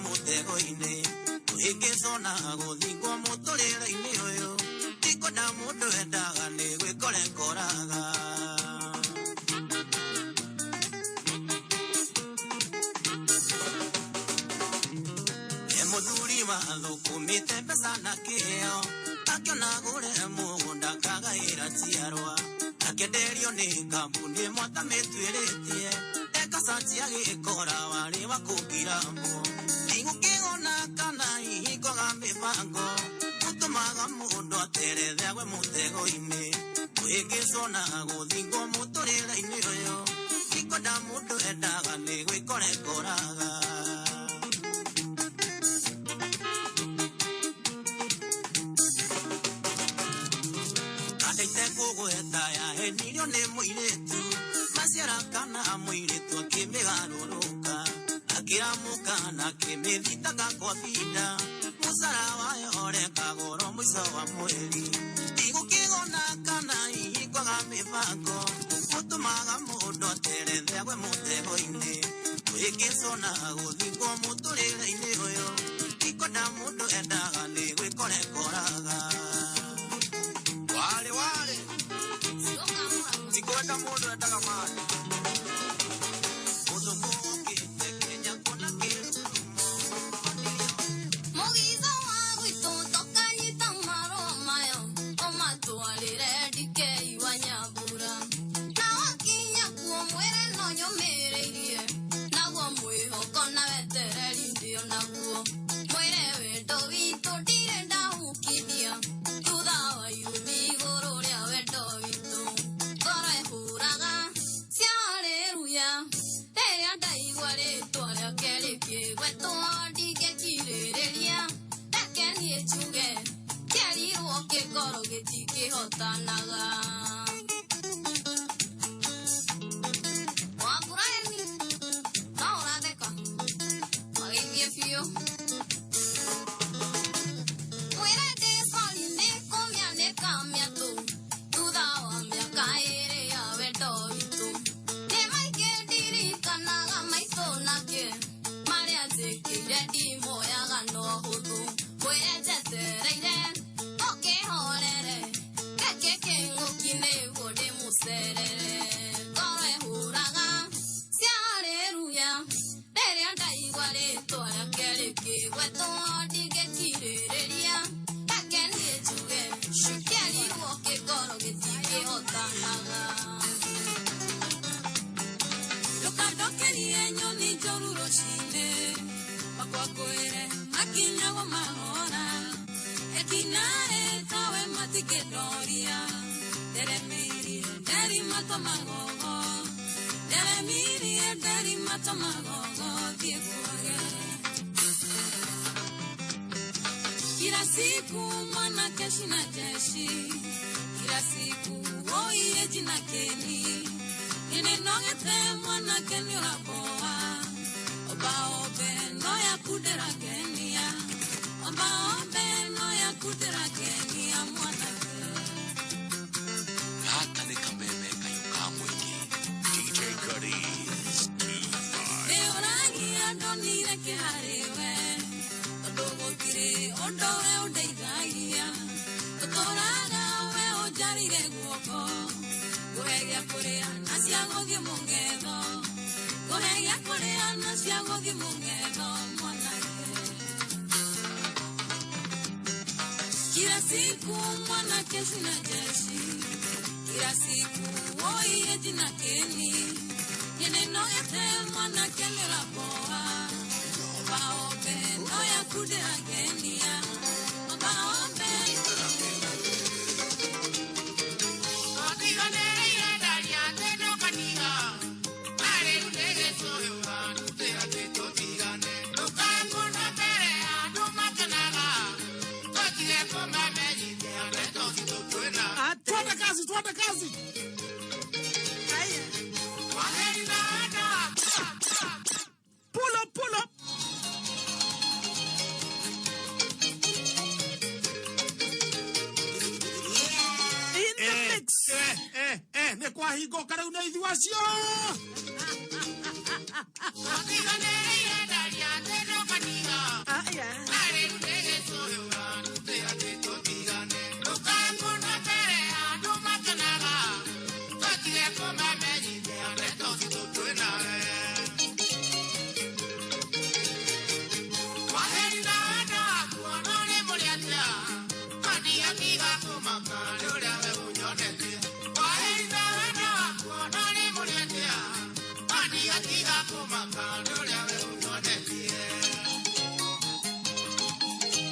Mũtego-inĩ kũhĩngĩcwo na gũthingwo mũtũrĩre-inĩ ũyũ tikwenda mũndũ endaga nĩ gwĩkora ekoraga. E mũthuri wathũkũmĩte mbeca na kĩo akĩona gũre mũgũnda kagaĩra njiarwa akĩenderio nĩ kambuni ĩmwe atamĩtuĩrĩtie ekacaci agĩkora warĩ wa kũngirambwo ndigũkĩgona kana hihi kwaga mĩbango gũtũmaga mũndũ aterethe agwe mũtego-inĩ kũhĩngĩcwo na gũthingwo mũtũrĩre-inĩ ũyũ tikwenda mũndũ endaga nĩ gwĩkora ekoraga. Kandaite kũgweta yahenirio nĩ mũirĩtu maciara kana mũirĩtu akĩmĩgarũrũka akĩramũka na akĩmĩthitanga kwa binda mũcara wayo ũrekagũrwo mũico wa mweri ndigũkĩgona kana hihi kwaga mĩbango gũtũmaga mũndũ aterethe agwe mũtego-inĩ kũhĩngĩcwo na gũthingwo mũtũrĩre-inĩ ũyũ tikwenda mũndũ endaga nĩ gwĩkora ekoraga. Wale wale tikwenda mũndũ endaga maĩ. Mũthũngũ ũkĩte Kenya kuona kĩrurumo. Mũgico wa gwitũ tũkanyita marũa mayo ũmatwarĩre ndikei wa Nyambura na wakinya kuo mwĩre no nyũmĩrĩirie naguo mwĩhoko na wetereri ndio naguo mwĩre wendo witũ ndirĩ ndahukithia thutha wa irumi igũrũ rĩa wendo witũ ngoro ĩhũraga ciareruya rĩrĩa ndaigua rĩtwa rĩake rĩkĩgwetwo ndingĩkirĩrĩria reke niĩ njuge kĩerirwo kĩngoro gĩtikĩhotanaga. Wambura eni no ũratheka magĩthiĩ biũ mwĩre ndĩ sorry nĩ kũmĩanĩka mĩatũ thutha wa mĩaka ĩrĩ ya wendo witũ nĩ maingĩ ndirikanaga maitũ nake marĩa njĩkĩire ndimoyaga no hũthũ mwĩre njetereire ũkĩhorere gĩkĩ kĩng'ũki nĩguo ndĩmũcerere ngoro ĩhũraga ciareruya rĩrĩa ndaigua rĩtwa rĩake rĩkĩgwetwo ndingĩkirĩrĩria reke niĩ njuge kĩerirwo kĩngoro gĩtingĩhotanaga. Ndũkandokerie nyoni njũru rũcinĩ makwakwĩre makinyagwo mahora ekinarĩ tawe matikĩndoria nderemirie nderi matũ magogo nderemirie nderi matũ magogo thiĩ kwage. Kila siku mwanake cina jeshi kila siku oiye jina keni nĩnogete mwanake nĩ ũraboa oba obe no yakundĩragenia oba obe no yakundĩragenia mwanake. Gaka nĩ kameme kayũ ka mũingĩ. DJ Goodies 25. Ndĩũragia ndonire kĩharĩwe tondũ gũtirĩ ũndũ we ũndeithagia tũtũraga we ũnjarire guoko ngũhe gĩa kũrĩa na cia gũthiĩ mũng'etho ngũhe gĩa kũrĩa na cia gũthiĩ mũng'etho mwanake. Kila siku mwanake sina jeshi kila siku oiye jina keni nĩnogete mwanake nĩũraboa oba obe no yakundĩragenia oba obe. Twende kazi, twende kazi. Pull up, pull up. In the mix. Nĩ kwahingũka rĩu nĩ ithuĩ acio. Aya.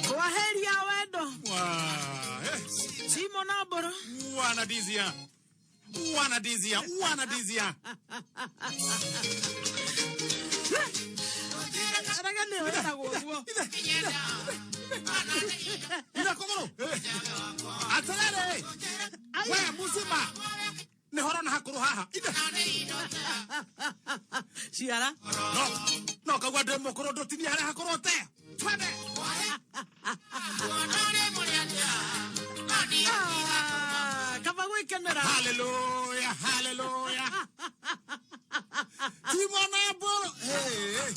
Kwaheri ya wendo. Wa, eh. Timo Namboro. Wana dizia. Wana dizia, wana dizia. Rega nĩ wĩtagwo ũguo. Ina kogoro. Atarere. We muzima. Nĩ horona hakũrũ haha. Ithe. Ciara. No. No kaugua ndĩ mũkũrũ ndũtinie harĩa hakũrũ te. Twende. Ah, kaba gwĩkenera. Hallelujah, hallelujah. Timo Namboro. Hey.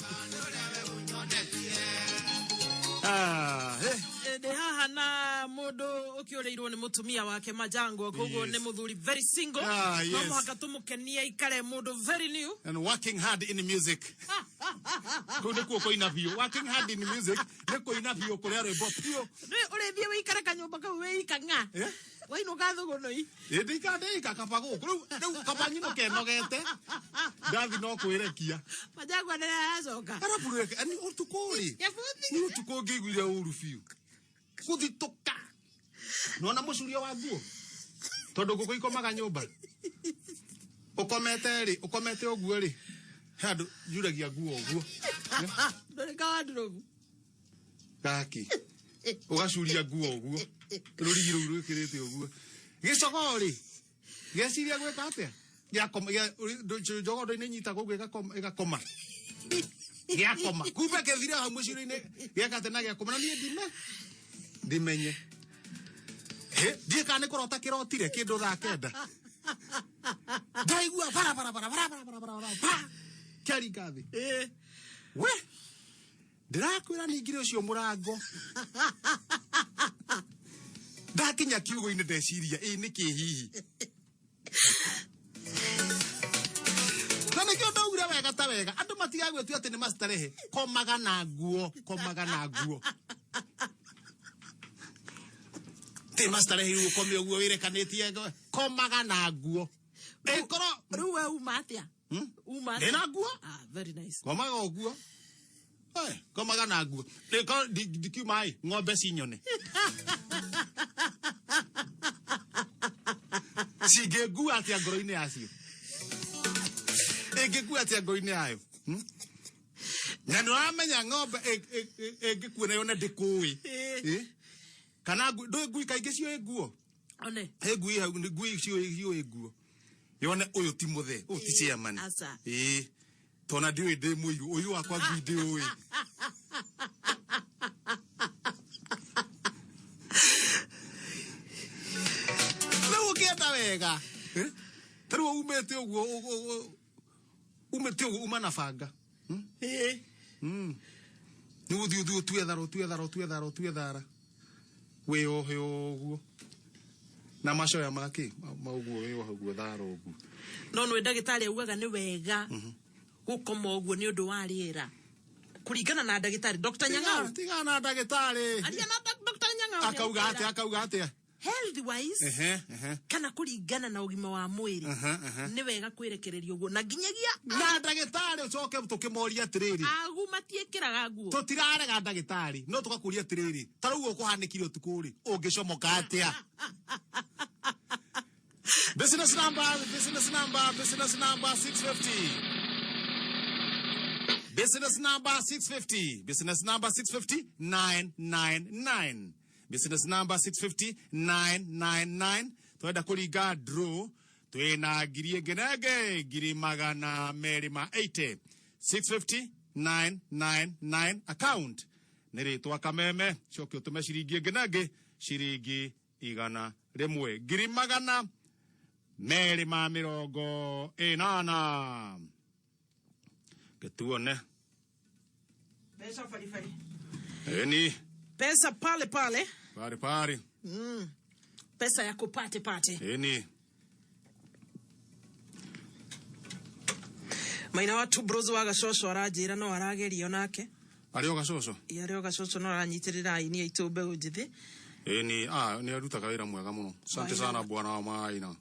Ah, hey. Ndĩ haha na mũndũ ũkĩũrĩirwo nĩ mũtumia wake Majangwa, koguo Yes. nĩ mũthuri very single. Ah, No yes. mũhaka tũmũkenie aikare mũndũ very new. And working hard in music. Kũu nĩkuo kũina biũ. Working hard in music nĩ kũina biũ kũrĩa rwĩmbo biũ. Nĩ ũrĩthiĩ wĩikare kanyũmba kau wĩika ng'a. Eh? Wainũka thũgũnũi. Ĩ ndĩika kaba gũkũ. Rĩu kaba nyinũke nogete. Ndathi no kwĩrekia. Majangwa nĩ aracoka. Arabu reke ni ũtukũ rĩ. Gĩbuthi. Ni ũtukũ ngĩiguire ũru biũ. Gũthitũka. Nona mũcuria wa nguo. Tondũ ngũkũ ikomaga nyũmba. Ũkomete rĩ, ũkomete ũguo rĩ. He handũ njuragia nguo ũguo. Ndũrĩ kawandurubu. Gaki. Ũgacuria nguo ũguo. Rũrigi rũu rwĩkĩrĩte ũguo. Gĩcogoo rĩ, gĩeciria gwĩka atĩa? Gĩakoma, njogoo ndũ inyitagwo ũguo ĩgakoma, ĩgakoma. Gĩakoma. Kumbe kĩthire hau mũciri-inĩ gĩeka atĩa na gĩakoma na niĩ ndime. Ndimenye. Hĩ, ndiĩ kana nĩ kũrota kĩrotire kĩndũ thaa kenda. Ndaigua bara bara bara bara bara bara bara bara. Kĩaringa thĩ. Ĩ. We! Ndĩrakwĩra ningire ũcio mũrango. Ndakinya kiugo-inĩ ndeciria ĩ nĩkĩ hihi. Na nĩkĩo ndaugire wega ta wega andũ matigagwĩtua atĩ nĩ mastarehe. Komaga na nguo, komaga na nguo. Ti mastarehe rĩu ũkome ũguo wĩrekanĩtie komaga na nguo. Ĩkorwo Rĩu we uma atĩa? Uma atĩa? ndĩna nguo. Ah, very nice. Komaga ũguo. Komaga na nguo. Rĩkorwo ndikiuma ĩ ng'ombe cinyone. Cingĩngua atĩa ngoro-inĩ yacio? Ĩngĩkua atĩa ngoro-inĩ yayo? Na nĩ ũramenya ng'ombe ĩngĩkuona yone ndĩkũĩ. Ĩ. Kana ndũĩ ngui kaingĩ ciũĩ nguo? One. He ngui hau nĩ ngui ciũĩ nguo. Yone ũyũ ti mũthee, ũyũ ti chairman. Aca. Ĩ. Tona ndiũĩ ndĩ mũirũ, ũyũ wakwa ngui ndĩũĩ. Rĩu ũngĩenda wega. Ta rĩu umĩte ũguo, umĩte ũguo uma na banga. Ĩ. Nĩ ũthiĩ ũthiĩ ũtue thara, ũtue thara, ũtue thara, ũtue thara. Wĩyohe ũguo. Na macoya makĩ? Ma ũguo wĩyohe ũguo thara ũguo. No nĩ ndagĩtarĩ augaga nĩ wega gũkoma ũguo nĩ ũndũ wa rĩera. Kũringana na ndagĩtarĩ Dr. Nyang'au. Tigana na ndagĩtarĩ. Aria na Dr. Nyang'au. Akauga atĩa, akauga atĩa? Health wise Ehe, ehe. kana kũringana na ũgima wa mwĩrĩ Ehe, ehe. nĩ wega kwĩrekereria ũguo na nginyagia Na ndagĩtarĩ ũcoke tũkĩmoria atĩrĩrĩ. agu matiĩkĩraga nguo. Tũtirarega ndagĩtarĩ no tũgakũria atĩrĩrĩ ta rĩu ũkũhanĩkire ũtukũ rĩ ũngĩcomoka atĩa? Business number, business number, business number 650. Business number 650. Business number 650 999. Business number 650 999. Twenda kũringa draw twĩna ngiri ĩngĩ na ĩngĩ ngiri magana merĩ ma 80. 650 999 account nĩ rĩtwa Kameme. Coke ũtũme ciringi ĩngĩ na ĩngĩ ciringi igana rĩmwe ngiri magana merĩ ma mĩrongo ĩnana. Gĩtuone. Mbeca baribari. Eni. Pesa pale pale. Pare pare. Pesa ya kupate pate. Eni. Maina wa two bros wa gacoco aranjĩra no aragerio nake. Arĩ o gacoco. Ĩ arĩ o gacoco no aranyitirĩra aini aitũ mbeũ njĩthĩ. Eni, ah, nĩ arutaga wĩra mwega mũno. Asante Maina. sana bwana wa Maina.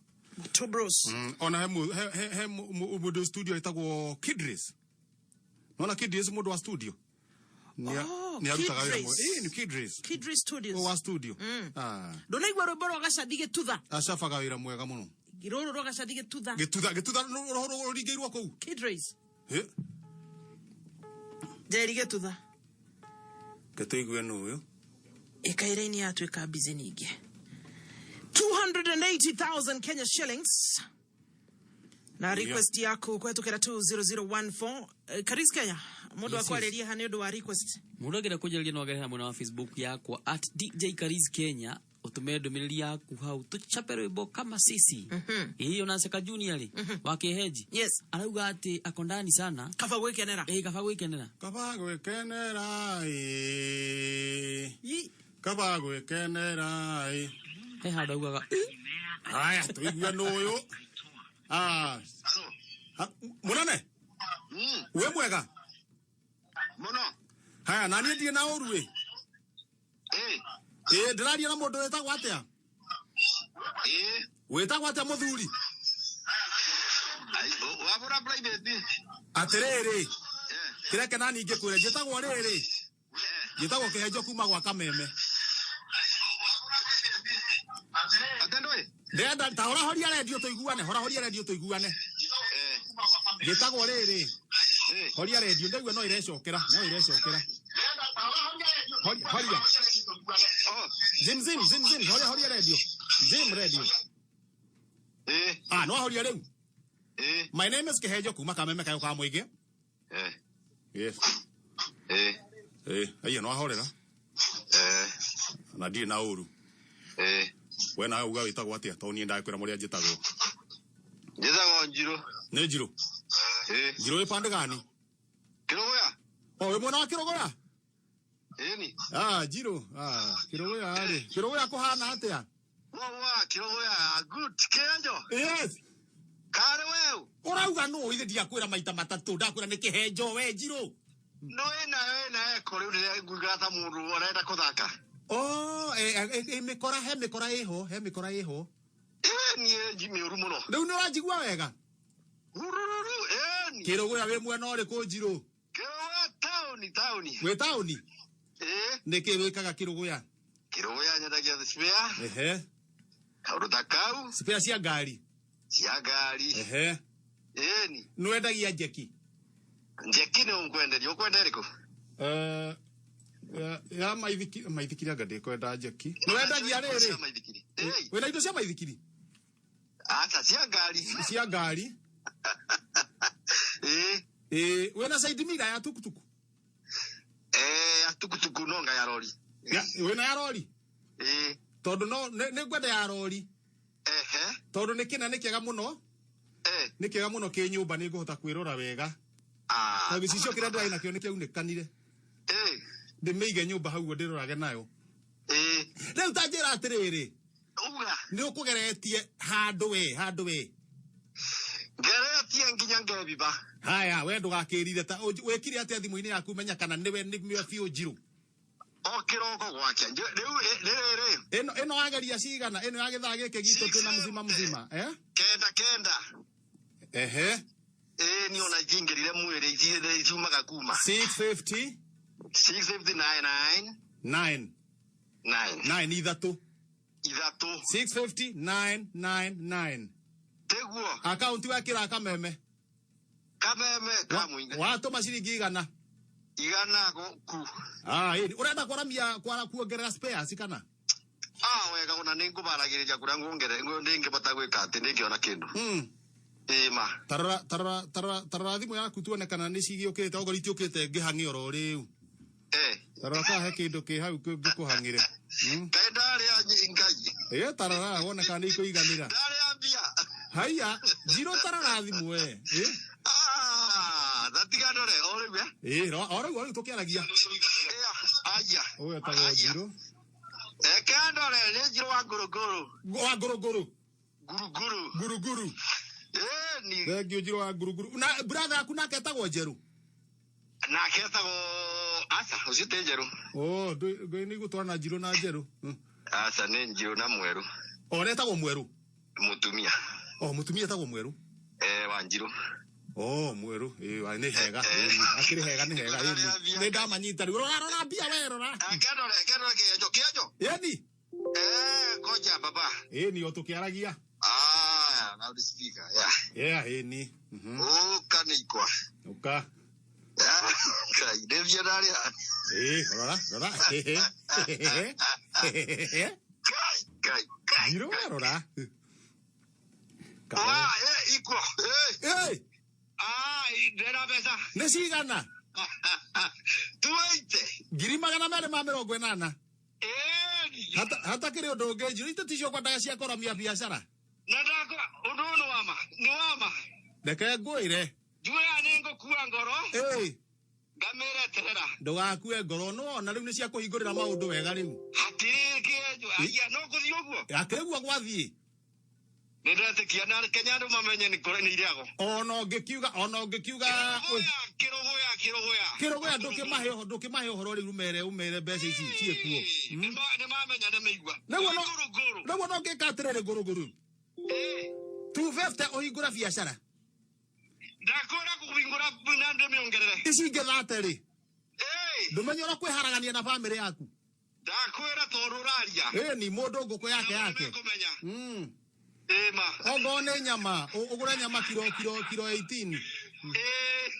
Two bros. Ona he he he mũndũ studio etagwo Kidris. Nona Kidris mũndũ wa studio. Oh, Nĩ arutaga wĩra Kidris. mwega. Ĩ nĩ Kidris. Kidri Studios. Wa studio. Ah. Ndũnaigua rwĩmbo rwa gacathi gĩtutha. Acabaga wĩra mwega mũno. Rũrũ rwa gacathi gĩtutha. Gĩtutha gĩtutha rũringĩirwo kũu. Kidris. Ĩ, Njeri gĩtutha. Gĩtũigue nũ ũyũ. Ĩkaira-inĩ yatuĩka busy ningĩ. 280,000 Kenya shillings. Na request yaku kũhetũkĩra 20014. Karis Kenya, mũndũ Yes, yes. akwarĩrie ha nĩ ũndũ wa request. Mundu angĩenda kũnjarĩria no agerere mwena wa Facebook yakwa at DJ Kariz Kenya utume ndũmĩrĩri yaku hau tuchape rwĩmbo kama sisi. Ĩĩ ona Seka Junior rĩ wa Kĩhenji Yes. arauga atĩ ako ndani sana. Kaba gwĩkenera. Ĩĩ kaba gwĩkenera. Kaba gwĩkenera ĩ. Yi. Kaba gwĩkenera ĩ. He handũ augaga Haya, tũigue nũ ũyũ. Ah. Ha, Mũnene. Wĩ mwega? Mũno. Haya, na niĩ ndirĩ na ũru ĩ. Ĩ. Ĩ, ndĩraria na mũndũ wĩtagwo atĩa? Ĩ. Wĩtagwo atĩa mũthuri? Ai, wabũra private. Atĩrĩrĩ. Kĩreke na niĩ ngĩkwĩre njĩtagwo rĩrĩ. Njĩtagwo Kĩhenjo kuma gwa Kameme. Ate ndũĩ? Ndĩrenda ta horahoria redio tũiguane, horahoria redio tũiguane. Njĩtagwo rĩrĩ. Horia redio ndaigua no irecokera, no irecokera. Horia, horia. Zim zim zim zim, horia horia redio. Zim redio. Ah, no horia rĩu. My name is Kĩhenjo kuma Kameme kayũ ka mũingĩ. Yes. Ĩĩ, no ahorera. Na ndirĩ na ũru. We nawe uga wĩtagwo atĩa tondũ niĩ ndakwĩra mũrĩa njĩtagwo. Njĩtagwo Njirũ. Nĩ Njirũ? Njirũ wĩ pande gani? Kĩrũgũya. O wĩ mwena wa Kĩrũgũya? Ĩni. Ah, Njirũ. Ah, Kĩrũgũya rĩ. Kĩrũgũya kũhana atĩa? Wa Kĩrũgũya good Kĩhenjo. Yes. Karĩ weũ. Ũrauga nũ ithe ndiakwĩra maita matatũ ndakwĩra nĩ Kĩhenjo we Njirũ. No ĩna ĩna eko rĩu rĩrĩa nguigaga ta mũndũ arenda kũthaka. Oh, mĩkora he mĩkora ĩho, he mĩkora ĩho. Ĩ niĩ mĩũru mũno. Rĩu nĩ ũranjigua wega? Urururu, ĩni. Kĩrũgũya wĩ mwena ũrĩkũ Njirũ? Kĩrũgũya taũni taũni. Wĩ taũni? Ĩ. Nĩkĩ wĩkaga Kĩrũgũya? Kĩrũgũya nyendagia spare. Ehe. Kaũndũ ta kau. Spare cia ngari. Cia ngari. Ehe. Ĩni. Nĩwendagia njeki? Njeki nĩ ũkwenderia, ũkwenda ĩrĩkũ? Ya maithikiri maithikiri anga ndikwenda njeki. Nĩwendagia rĩrĩ? Cia maithikiri. Ĩ. Wĩna indo cia maithikiri? Aca cia ngari. Cia ngari. Ĩ. Ĩ, wĩna side mirror ya tukutuku? Ya tukutuku no nga ya rori. Ya, wĩna ya rori? Ĩ. Tondũ no nĩ ngwenda ya rori. Ehe. Tondũ nĩ kĩna nĩ kĩega mũno. Nĩ kĩega mũno kĩ nyũmba nĩ ngũhota kwĩrora wega. Tondũ gĩcicio kĩrĩa ndĩrarĩ nakĩo nĩ kĩaunĩkanire. Ndĩmĩige nyũmba hau ũguo ndĩrorage nayo. Rĩu ta njĩra atĩrĩrĩ. Uga. Nĩ ũkũgeretie handũ we, handũ we. Ngeretie nginya ngebiba. Haya, we ndũgakĩrire ta wĩkire atĩa thimũ-inĩ yaku menya kana nĩwe nĩwe biũ Njirũ. O kĩroko gwakĩa. Rĩu rĩrĩ. Ĩno ĩno wageria cigana ĩno ya gĩthaa gĩkĩ gitũ twĩna mzima mzima, eh? Kenda kenda. Ehe. Ĩ ni ona ikĩingĩrire mwĩrĩ iciumaga kuma. 650 659 9 9 9 ithatũ. Ithatũ. 650 9 9 9. Tiguo. Akaunti wekĩra Kameme. Kameme ka mũingĩ. Watũma ciringi igana. Igana ku. Ah, ĩni ũrenda kwaramia kwara kuongerera spares kana? Ah, wega ona nĩ ngũbaragĩrĩria kũrĩa nguongerera ndĩngĩbota gwĩka atĩ ndĩngĩona kĩndũ. Ĩ ma. Tarora tarora tarora tarora thimũ yaku tuone kana nĩ cigĩũkĩte okorwo itiũkĩte ngĩhang'e oro rĩu. Tarora kana he kĩndũ kĩ hau ngĩkũhang'ĩre. Kaĩ ndarĩa Ngai. Ĩ tarora wone kana nĩ ikũiganĩra. Ndarĩa mbia. Haiya, Njirũ tarora thimũ we. Ĩ? Ah, tatiga ndore o rĩu eh. Ĩ o rĩu o rĩu tũkĩaragia. Aya. Ũyũ etagwo Njirũ. Kendore nĩ Njirũ wa ngũrũngũrũ. Wa ngũrũngũrũ. Ngurunguru. Ngurunguru. Ĩni. Thengiũ Njirũ wa ngurunguru. Na brother yaku nake etagwo Njerũ. Nake etagwo aca ũcio ti Njerũ. Oh, nĩ igũtwarana Njirũ na Njerũ. Aca nĩ Njirũ na Mwerũ. O nĩ etagwo Mwerũ. Mũtumia. Oh, mũtumia etagwo Mwerũ. Wa Njirũ. Oh, Mwerũ. Ĩ nĩ hega. Akĩrĩ hega nĩ hega. Nĩ ndamanyita rĩu. Rora rora mbia we rora. Kendore kendore kĩenjo kĩenjo. Ĩni. Ngoja baba. Ĩni o tũkĩaragia. Ah, loud speaker. Yeah. Yeah, ĩni. Ũka nĩ ikwa. Ũka. Ngai, nĩ mbia ndarĩa. Ĩ, rora, rora. Ngai, Ngai, Ngai. Njirũ we rora. Wa, ikwa. Ĩ. Ah, ndĩna mbeca. Nĩ cigana? 280. 280,000. Ĩni. Hatakĩrĩ ũndũ ũngĩ Njirũ, itũ ticio kwendaga cia kũramia biacara. Na ndakwa, ũndũ ũyũ nĩ wama, nĩ wama. Reke ngwĩre. Njugaga nĩ ngũkua ngoro. Ĩ. Ngamĩreterera. Ndũgakue ngoro, nĩwona rĩu nĩ cia kũhingũrĩra maũndũ wega rĩu. Hatirĩ kĩenjo, aya no ngũthiĩ ũguo. Akĩrĩ guo gwathiĩ. Nĩ ndetĩkia na Kenya andũ mamenye nĩ kũrĩ nĩ irĩagwo. Ona ũngĩkiuga, ona ũngĩkiuga. Kĩrũgũya, kĩrũgũya. Kĩrũgũya ndũkĩmahe ũhoro, ndũkĩmahe ũhoro rĩu umere, umere mbeca ici ciĩkuo. Nĩ mamenya nĩ mĩigua. Nĩguo no Ngũrũngũrũ. nĩguo no ngĩka atĩrĩrĩ ngũrũngũrũ. 250 ũhingũre biacara. Ndakwĩra kũhingũra na ndĩmĩongerere. Ici ingĩ thate rĩ. Ndũmenye ũrĩa kwĩharagania na bamĩrĩ yaku. Ndakwĩra tondũ ũraria. Ĩni mũndũ ngũkũ yake yake. Ĩma. Ongorwo nĩ nyama, ũgũre nyama kiro kiro kiro 18.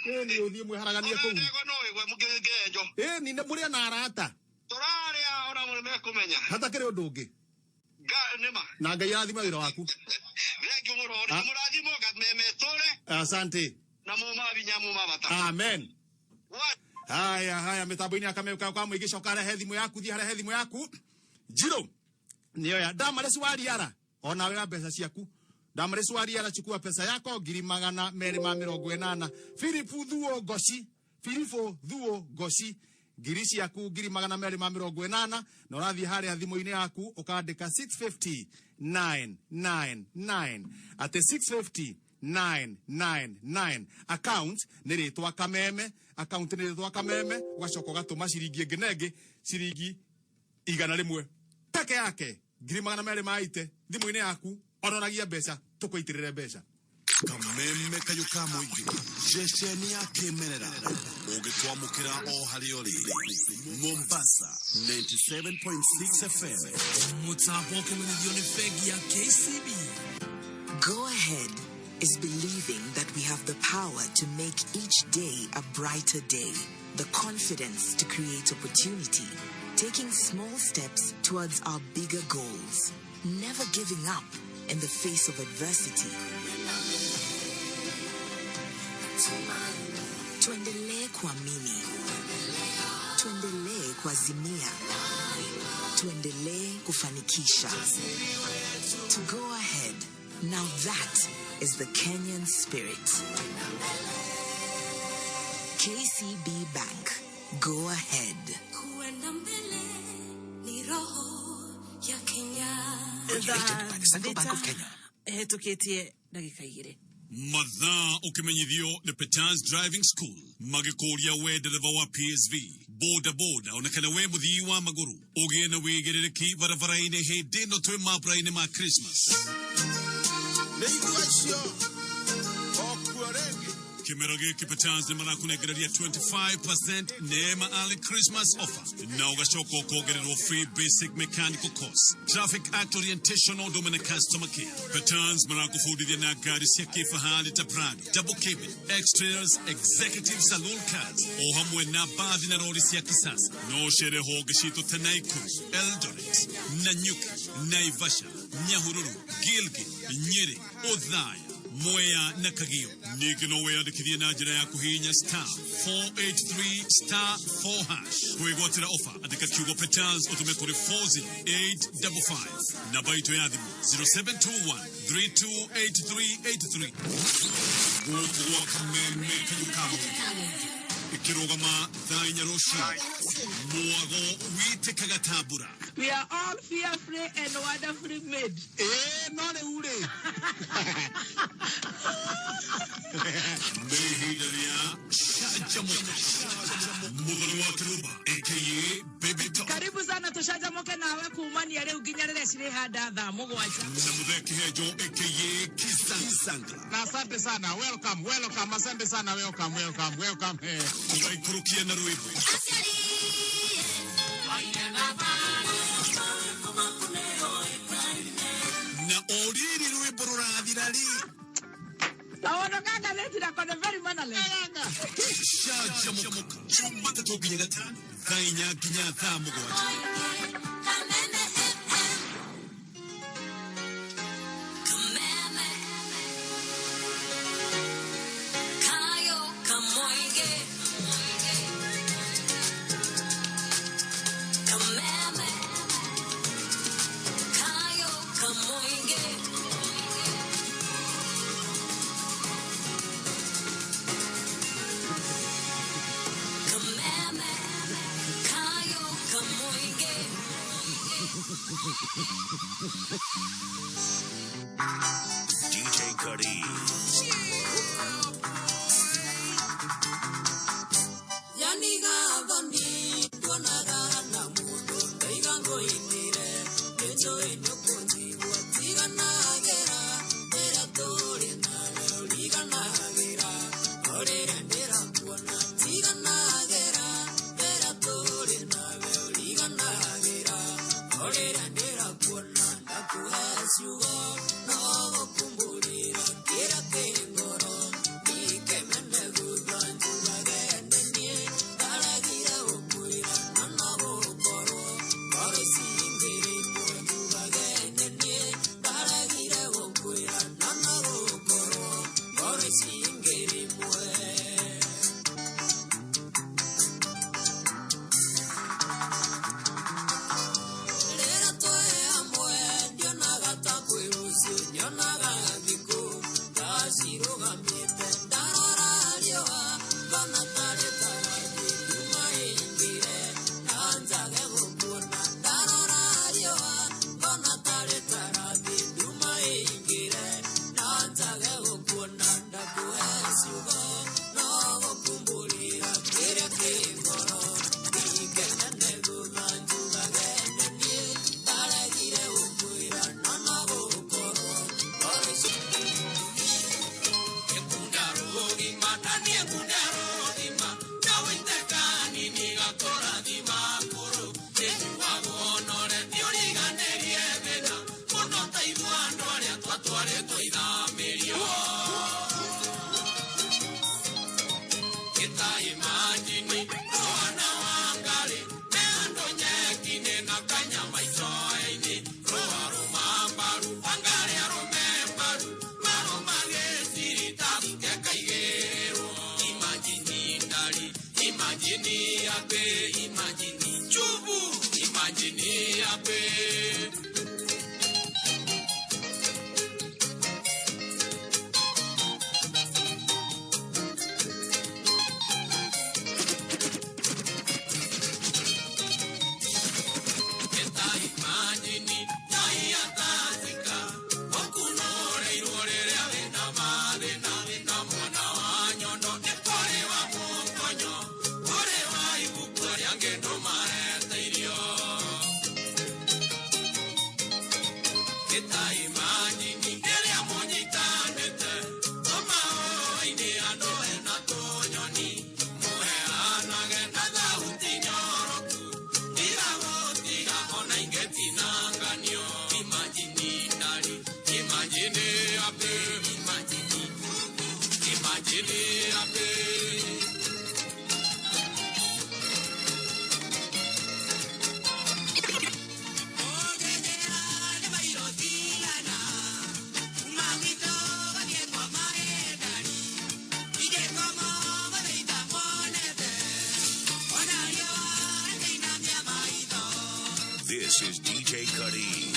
Ĩni ũthiĩ mwĩharaganie kũu. Ndegwa no ĩgwe mũkĩnjo. Ĩni nĩ mũrĩe na arata. Tũrarĩa ona mũrĩ mekũmenya. Hatakĩrĩ ũndũ ũngĩ. Nĩma. Na Ngai arathime wĩra waku. Thengiũ mũno, nĩ mũrathimwo ngamemetũre. Asante. Na muma binya muma bata. Amen. Haya haya mitambo-inĩ ya Kameme kwa mũingĩ coka rehe thimũ yaku thiĩ harehe thimũ yaku. Njirũ. Nĩoya Damaris wa Riara ona wewe mbeca ciaku. Damaris wa Riara chukua pesa yako 280,000. Philip Thuo Ngoci, Philip Thuo Ngoci ngiri ciaku 280,000 na ũrathiĩ harĩa thimũ-inĩ yaku ũkandĩka 650 999 atĩ 650 999 account nĩ rĩtwa Kameme, account nĩ rĩtwa Kameme, ũgacoka ũgatũma ciringi ĩngĩ na ĩngĩ ciringi 100 peke yake 280,000 thimũ-inĩ yaku onoragia mbeca tũkũitĩrĩre mbeca. Kameme kayũ ka mũingĩ ceceni ya kĩmerera ũngĩtwamũkĩra o harĩa ũrĩ Mombasa 97.6 FM. Mũtambo ũkĩmenyithio nĩ bengi ya KCB. Go ahead is believing that we have the power to make each day a brighter day, the confidence to create opportunity, taking small steps towards our bigger goals, never giving up in the face of adversity. Tuendelee kuamini, tuendelee kuazimia, tuendelee kufanikisha. To go ahead, now that is the Kenyan spirit. KCB Bank, go ahead. Kuenda mbele ni roho ya Kenya. Regulated by the Central Bank of Kenya. Ĩhĩtũkĩtie ndagĩka igĩrĩ. Mathaa ũkĩmenyithio nĩ Peters Driving School magĩkũria we ndereba wa PSV boda boda ona kana we mũthii wa magũrũ ũgĩe na wĩigĩrĩrĩki barabara-inĩ hĩndĩ ĩno twĩ mambura-inĩ ma Christmas. Nĩ igua icio okuo rĩngĩ. Kĩmera gĩkĩ Peters nĩ marakũnengereria 25% neema early Christmas offer na ũgacoka ũkongererwo free basic mechanical course, traffic act orientation ũndũ ũmwe na customer care. Peters marakũbundithia na ngari cia kĩfahari ta Prado, double cabin, X-Trails, executive saloon cars o hamwe na bathi na rori cia kisasa. No ũcere honge citũ ta Naikuru, Eldoret, Nanyuki, Naivasha, Nyahururu, Gilgil, Nyeri, Othaya, Mwea na Kagio. Ningĩ no wĩyandĩkithie na njĩra ya kũhihinya star 483 star 4 hash. Kwĩgwatĩra ofa andĩka kiugo Peters ũtũme kũrĩ 40855. Namba itũ ya thimũ 0721 328383. Gũkũ gwa Kameme kayũ ka mũingĩ. Ĩkĩrũgama thaa inya rũcinĩ, mwago witĩkaga ta mbura. We are all fearfully and wonderfully made. Ĩĩ, no rĩu rĩ, Nĩ ihinda rĩa Canjamũka. Mũthoni wa Kĩrũmba aka Baby Top. Karibu sana tũcanjamũke nawe kumania rĩu nginya rĩrĩa cirĩhanda thaa 7. Na Mũthee Kĩhenjo aka Kisangla. Na asante sana, welcome, welcome, asante sana, welcome, welcome, welcome, eh. Tũgaikũrũkia na rwĩmbo. Na o rĩrĩ rwĩmbo rũrathira rĩ, Kaũndũ ka ngathĩti nako nĩ very mannerless. Canjamũka Jumatatũ nginya Gatano thaa 4 nginya thaa 7. Kameme FM. Kameme. Kayo kamoige. Kameme. Kayo kamoige. Kameme. Kayo kamoige. DJ Cuddy. Yaniga thoni tuonaga na mundu ndaiga ngũinĩre nĩnjũĩ nĩũkũnjigua tiganagĩra rĩrĩa tũrĩ nawe ũriganagĩra o rĩrĩa ndĩrakuona tiganagĩra rĩrĩa tũrĩ nawe ũriganagĩra o rĩrĩa ndĩrakuona ndakuhe ciugo no gũkumbũrĩra kĩrĩa kĩ ngoro ndikemene thutha njugage nĩ niĩ ndaregire gũkwĩra na no gũkorwo ngoro ici ingĩrĩ imwe njugage nĩ niĩ ndaregire gũkwĩra na no gũkorwo ngoro ici ingĩrĩ imwe. Rĩrĩa twĩ hamwe ndionaga ta kwĩ rũciũ nyonaga thikũ ta cirũgamĩte ndarora riũa ngona tarĩ tarathiĩ nduma ĩingĩre na njage gũkuona ndarora riũa ngona tarĩ tarathiĩ nduma ĩingĩre na njage gũkuona ndakuhe ciugo no gũkumbũrĩra kĩrĩa kĩ ngoro ndikemene thutha njugage nĩ niĩ ndaregire gũkwĩra na no gũkorwo ngoro ici. This is DJ Cuddy.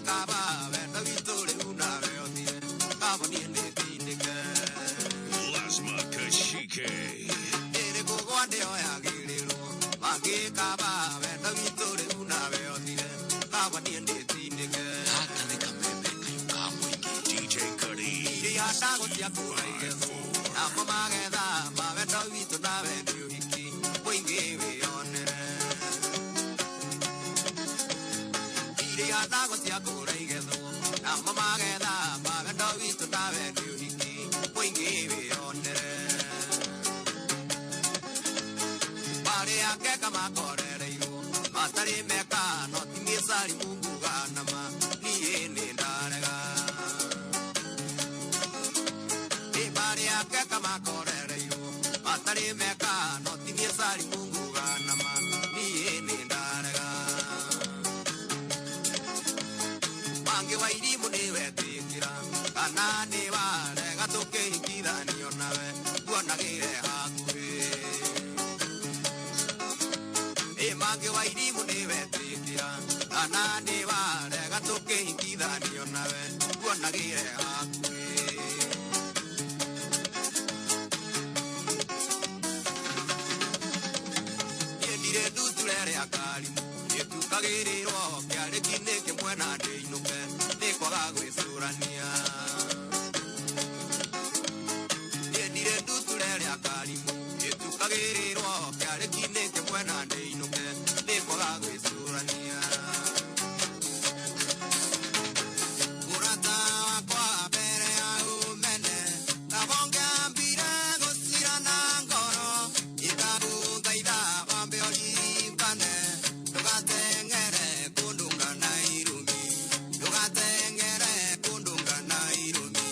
Mangĩkaba wendo witũ rĩu nawe ũthire, kaba niĩ nĩthindĩke. Lasma Kashike. Ĩrĩ kũgwa ndĩoyagĩrĩrwo, mangĩkaba wendo witũ rĩu nawe ũthire, kaba niĩ nĩthindĩke. Gaka nĩ kameme kayũ ka mũingĩ. DJ Cuddy. Iria ndagũtia kũra igethwo, namo magetha ma wendo witũ nawe nĩ ũhiki, mũingĩ wĩyonere. Iria ndagũtia kũra igethwo, namo magetha ma wendo witũ nawe nĩ ũhiki, mũingĩ wĩyonere. Marĩa ngeka makorereirwo, matarĩ meka, no ti mĩcari munguga nama, niĩ nĩ ndarega. Nĩ marĩa ngeka makorereirwo, matarĩ meka, no ti mĩcari munguga nama, niĩ nĩ ndarega. Mangĩ wa irimũ nĩ wetĩkĩra, kana nĩ warega tũkĩhikithanio nawe, nguonagĩre hakuhĩ. Ĩ mangĩ wa irimũ nĩ wetĩkĩra, kana nĩ warega tũkĩhikithanio nawe, nguonagĩre hakuhĩ. Niĩ ndirĩ nduture rĩa karimũ, gĩtukagĩrĩrwo kĩarĩki-inĩ kĩmwe na ndĩinũke, nĩ kwaga gwĩcũrania. Niĩ ndirĩ nduture rĩa karimũ, gĩtukagĩrĩrwo kĩarĩki-inĩ kĩmwe na ndĩinũke, nĩ kwaga gwĩcũrania. Mũrata wakwa mbere ya ũmene, kaba ũngĩambire gũcira na ngoro, ingagũthaitha wambe ũririkane, ndũgateng'ere kũndũnga na irumi, ndũgateng'ere kũndũnga na irumi.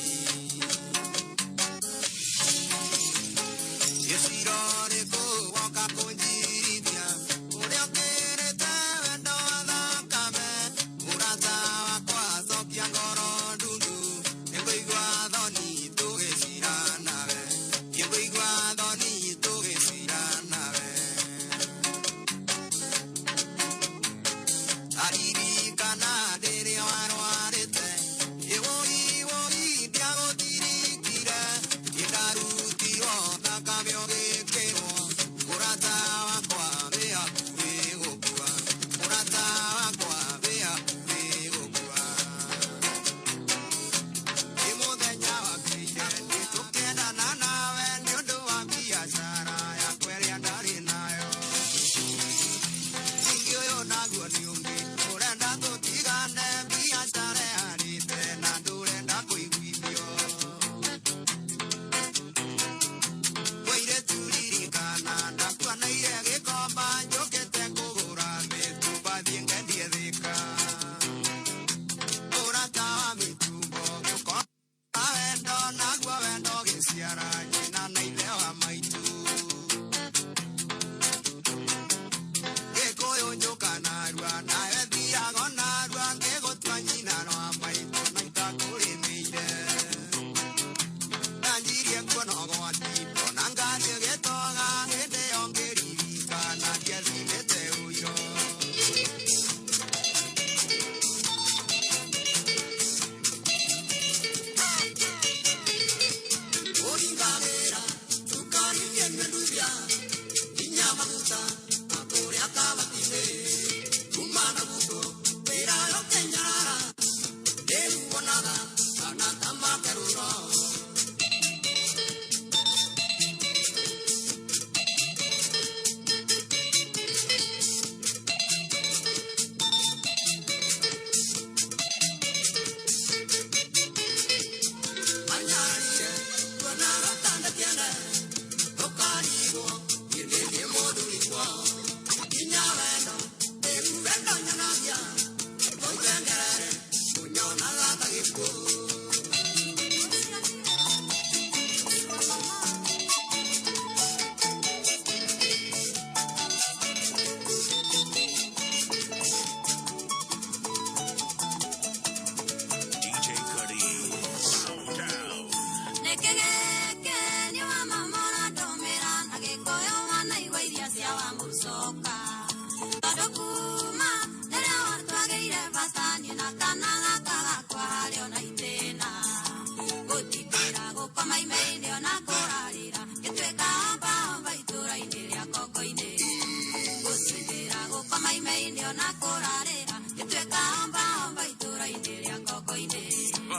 Gĩciro rĩkũ woka kũnjirithia, ũrĩa ũkĩrĩte wendo wa thakame, mũrata wakwa cokia ngoro ndundu, nĩngũigua thoni tũgĩcira nawe, nĩngũigua thoni tũgĩcira nawe. Aririkana rĩrĩa warwarĩte, ĩwũi wũi ndiagũtirikire, nĩndarutirwo thakame ũgĩkĩrwo,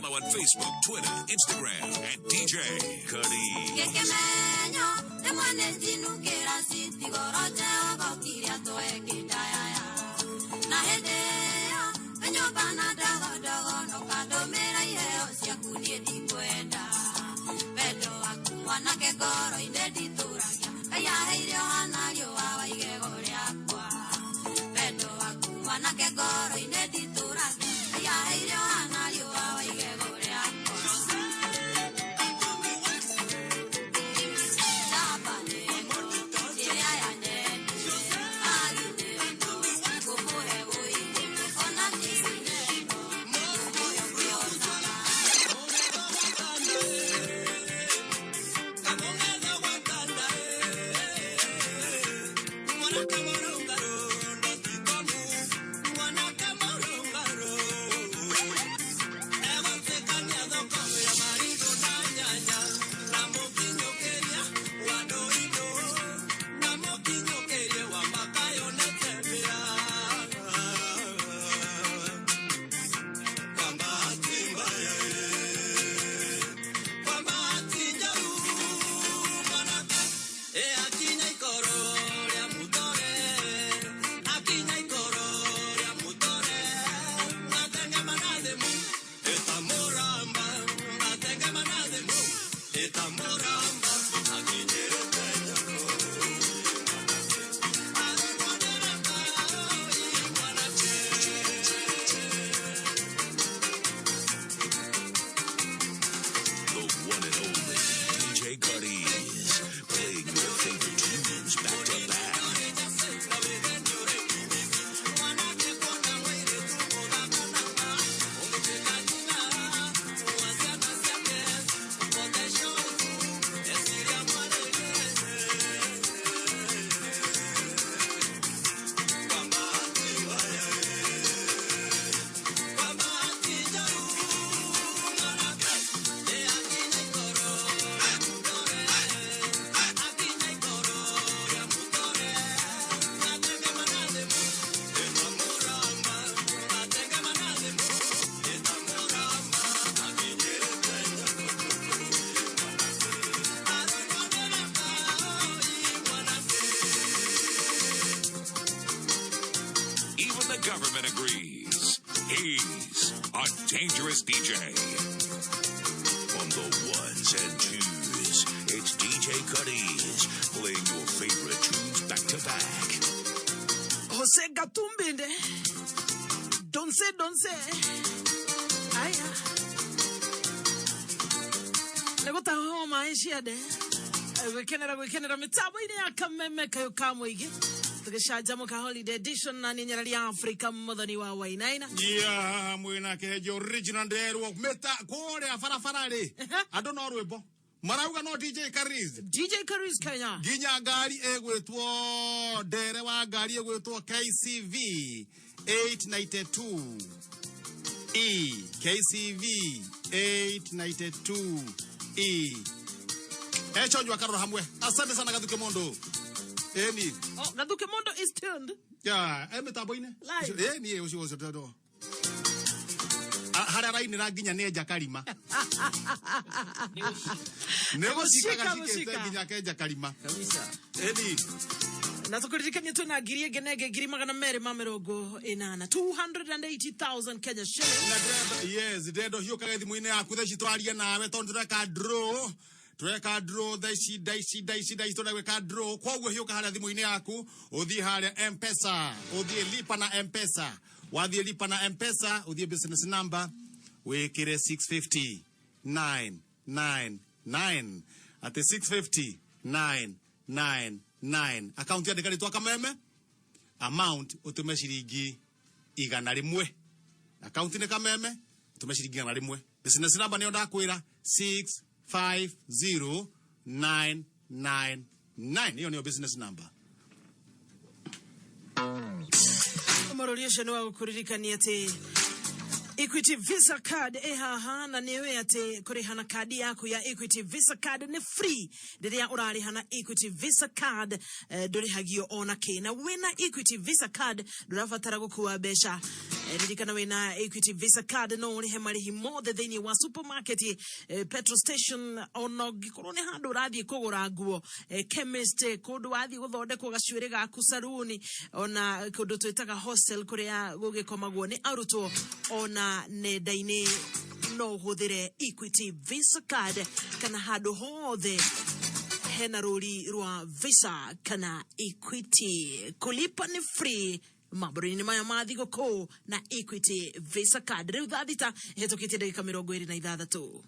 Follow on Facebook, Twitter, Instagram at DJ Cuddy. Gĩkĩmenyo rĩmwe nĩ njinukĩra citigoro njegokire twekĩndayaya na hĩndĩ ĩyo nyũmba na ndogondogo nũkandũmĩra iheo ciaku niĩ ndikwenda wendo waku mwanake ngoro-inĩ nditũragia Ngai aheire ũhana riũa wa igego rĩakwa wendo waku mwanake ngoro-inĩ nditũragia Ngai aheire ũhana riũa wa igego rĩakwa. The one and only DJ Cuddies, playing your favorite tunes back to back. Even the government agrees. He's a dangerous DJ. On the ones and twos, it's DJ Cuddies playing your favorite tunes back to back. Jose Gatumbinde. Donse donse. Aya. Nĩgũtahwo maĩ ciande. Gwĩkenera gwĩkenera mĩtambo-inĩ ya kameme kayũ ka mũingĩ tũgĩcanjamũka holiday edition na nĩ nyarari ya Afrika mũthoni wa Wainaina. Yeah, mwina kejo original nderwo meta kũrĩa barabara rĩ andũ no rwĩmbo marauga no DJ Kariz. DJ Kariz Kenya. Nginya ngari ĩgwĩtwo ndere wa ngari ĩgwĩtwo KCV 892 E KCV 892 E echonjwa karora hamwe. Asante sana Gathuke Mondo. Eni. Oh, Gathuke Mondo is tuned. Ya, e mitambo-inĩ. Live. Eni ũcio ũcio tondũ. Harĩa arainĩra nginya nĩ enja karima. Nĩ gũcika gacikĩte nginya akenja karima. Kabisa. Eni. Na tukuririkanie twina ngiri ĩngĩ na ĩngĩ ngiri magana merĩ ma mĩrongo ĩnana 280,000 Kenya shillings. Yes, ndendo hiũkage thimũ-inĩ yaku thaa ici twarie nawe tondũ tũreka draw tureka draw thaa ici thaa ici thaa ici thaa ici tũregwĩka draw koguo hiũka harĩa thimũ-inĩ yaku ũthiĩ harĩa mpesa ũthiĩ lipa na mpesa wathiĩ lipa na mpesa ũthiĩ business number wĩkĩre 650 999 atĩ 650 999 akaunti yandĩka rĩtwa kameme amount ũtũme ciringi igana rĩmwe akaunti nĩ kameme ũtũme ciringi igana rĩmwe business number nĩyo ndakwĩra 650999 ĩyo nĩyo business number. Mũrũri ũcio nĩ wa gũkũririkania atĩ Equity Visa Card ĩ haha na nĩ ũĩ atĩ kũrĩha na kandi yaku ya Equity Visa Card nĩ free rĩrĩa ũrarĩha na Equity Visa Card ndũrĩhagio ona kĩ na wĩna Equity Visa Card ndũrabatara gũkua mbeca Ririkana wina Equity Visa card no urihe marihi mothe thiini wa supermarket, petrol station, ona ũngĩkorwo nĩ handũ ũrathiĩ kũgũra nguo, chemist, kũndũ wathiĩ gũthondekwo gacuĩrĩ gaku saruni, ona kũndũ twĩtaga hostel kũrĩa gũgĩkomagwo nĩ arutwo, ona nenda-inĩ no ũhũthĩre Equity Visa card kana handũ hothe hena rũri rwa Visa kana Equity. Kulipa ni free mambũra-inĩ maya ma thigũkũ na Equity Visa card. Rĩu thaa 6 ĩhetũkĩtie ndagĩka 26.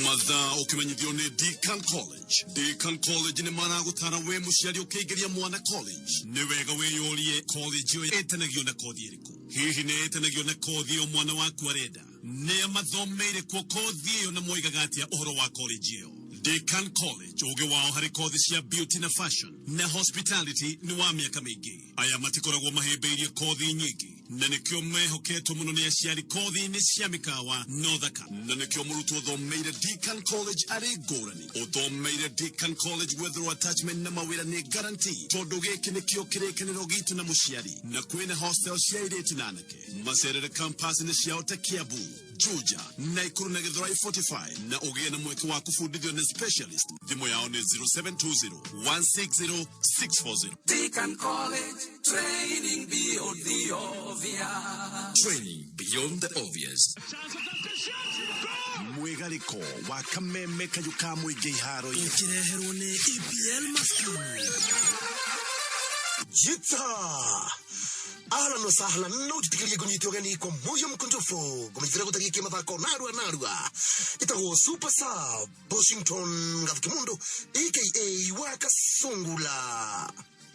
Mathaa ũkĩmenyithio nĩ Deakin College. Deakin College nĩ maragũtara we mũciari ũkĩingĩria mwana college. Nĩ wega wĩyũrie college ĩyo ĩtanagio na kothi ĩrĩkũ. Hihi nĩ ĩtanagio na kothi ĩyo mwana waku arenda? Nĩa mathomeire kuo kothi ĩyo na moigaga atĩa ũhoro wa college ĩyo? Deakin College ũgĩ wao harĩ kothi cia beauty na fashion na hospitality nĩ wa mĩaka mĩingĩ. Aya matikoragwo mahĩmbĩirie kothi nyingĩ na nĩkĩo mehoketwo mũno nĩ aciari kothi-inĩ cia mĩkawa no thaka, na nĩkĩo mũrutwo ũthomeire Deakin College arĩ ngũrani. Ũthomeire Deakin College gwetherwo attachment na mawĩra nĩ guarantee, tondũ gĩkĩ nĩkĩo kĩrĩkanĩro gitũ na mũciari, na kwĩna hostel cia airĩtu na anake. Macerere campus-inĩ ciao ta Kiambu, Juja, Nakuru na Githurai 45 na ũgĩe na mweke wa kũbundithio nĩ specialist. Thimũ yao nĩ 0720 160 640. Deakin College, training beyond the obvious. Training beyond the obvious. Mwigariko wa kameme kayũ ka mũingĩ iharo-inĩ. Ũkĩreherwo nĩ EPL Maskani. Jita ahlan wa sahlan, no njitikirie ngunyite ũgeni kwa moyo mkunjufu ngũmenyithĩra gũtariĩ kĩmathako narua narua. Ĩtagwo Super Sub Washington Gathukimundu aka wa Kasungula.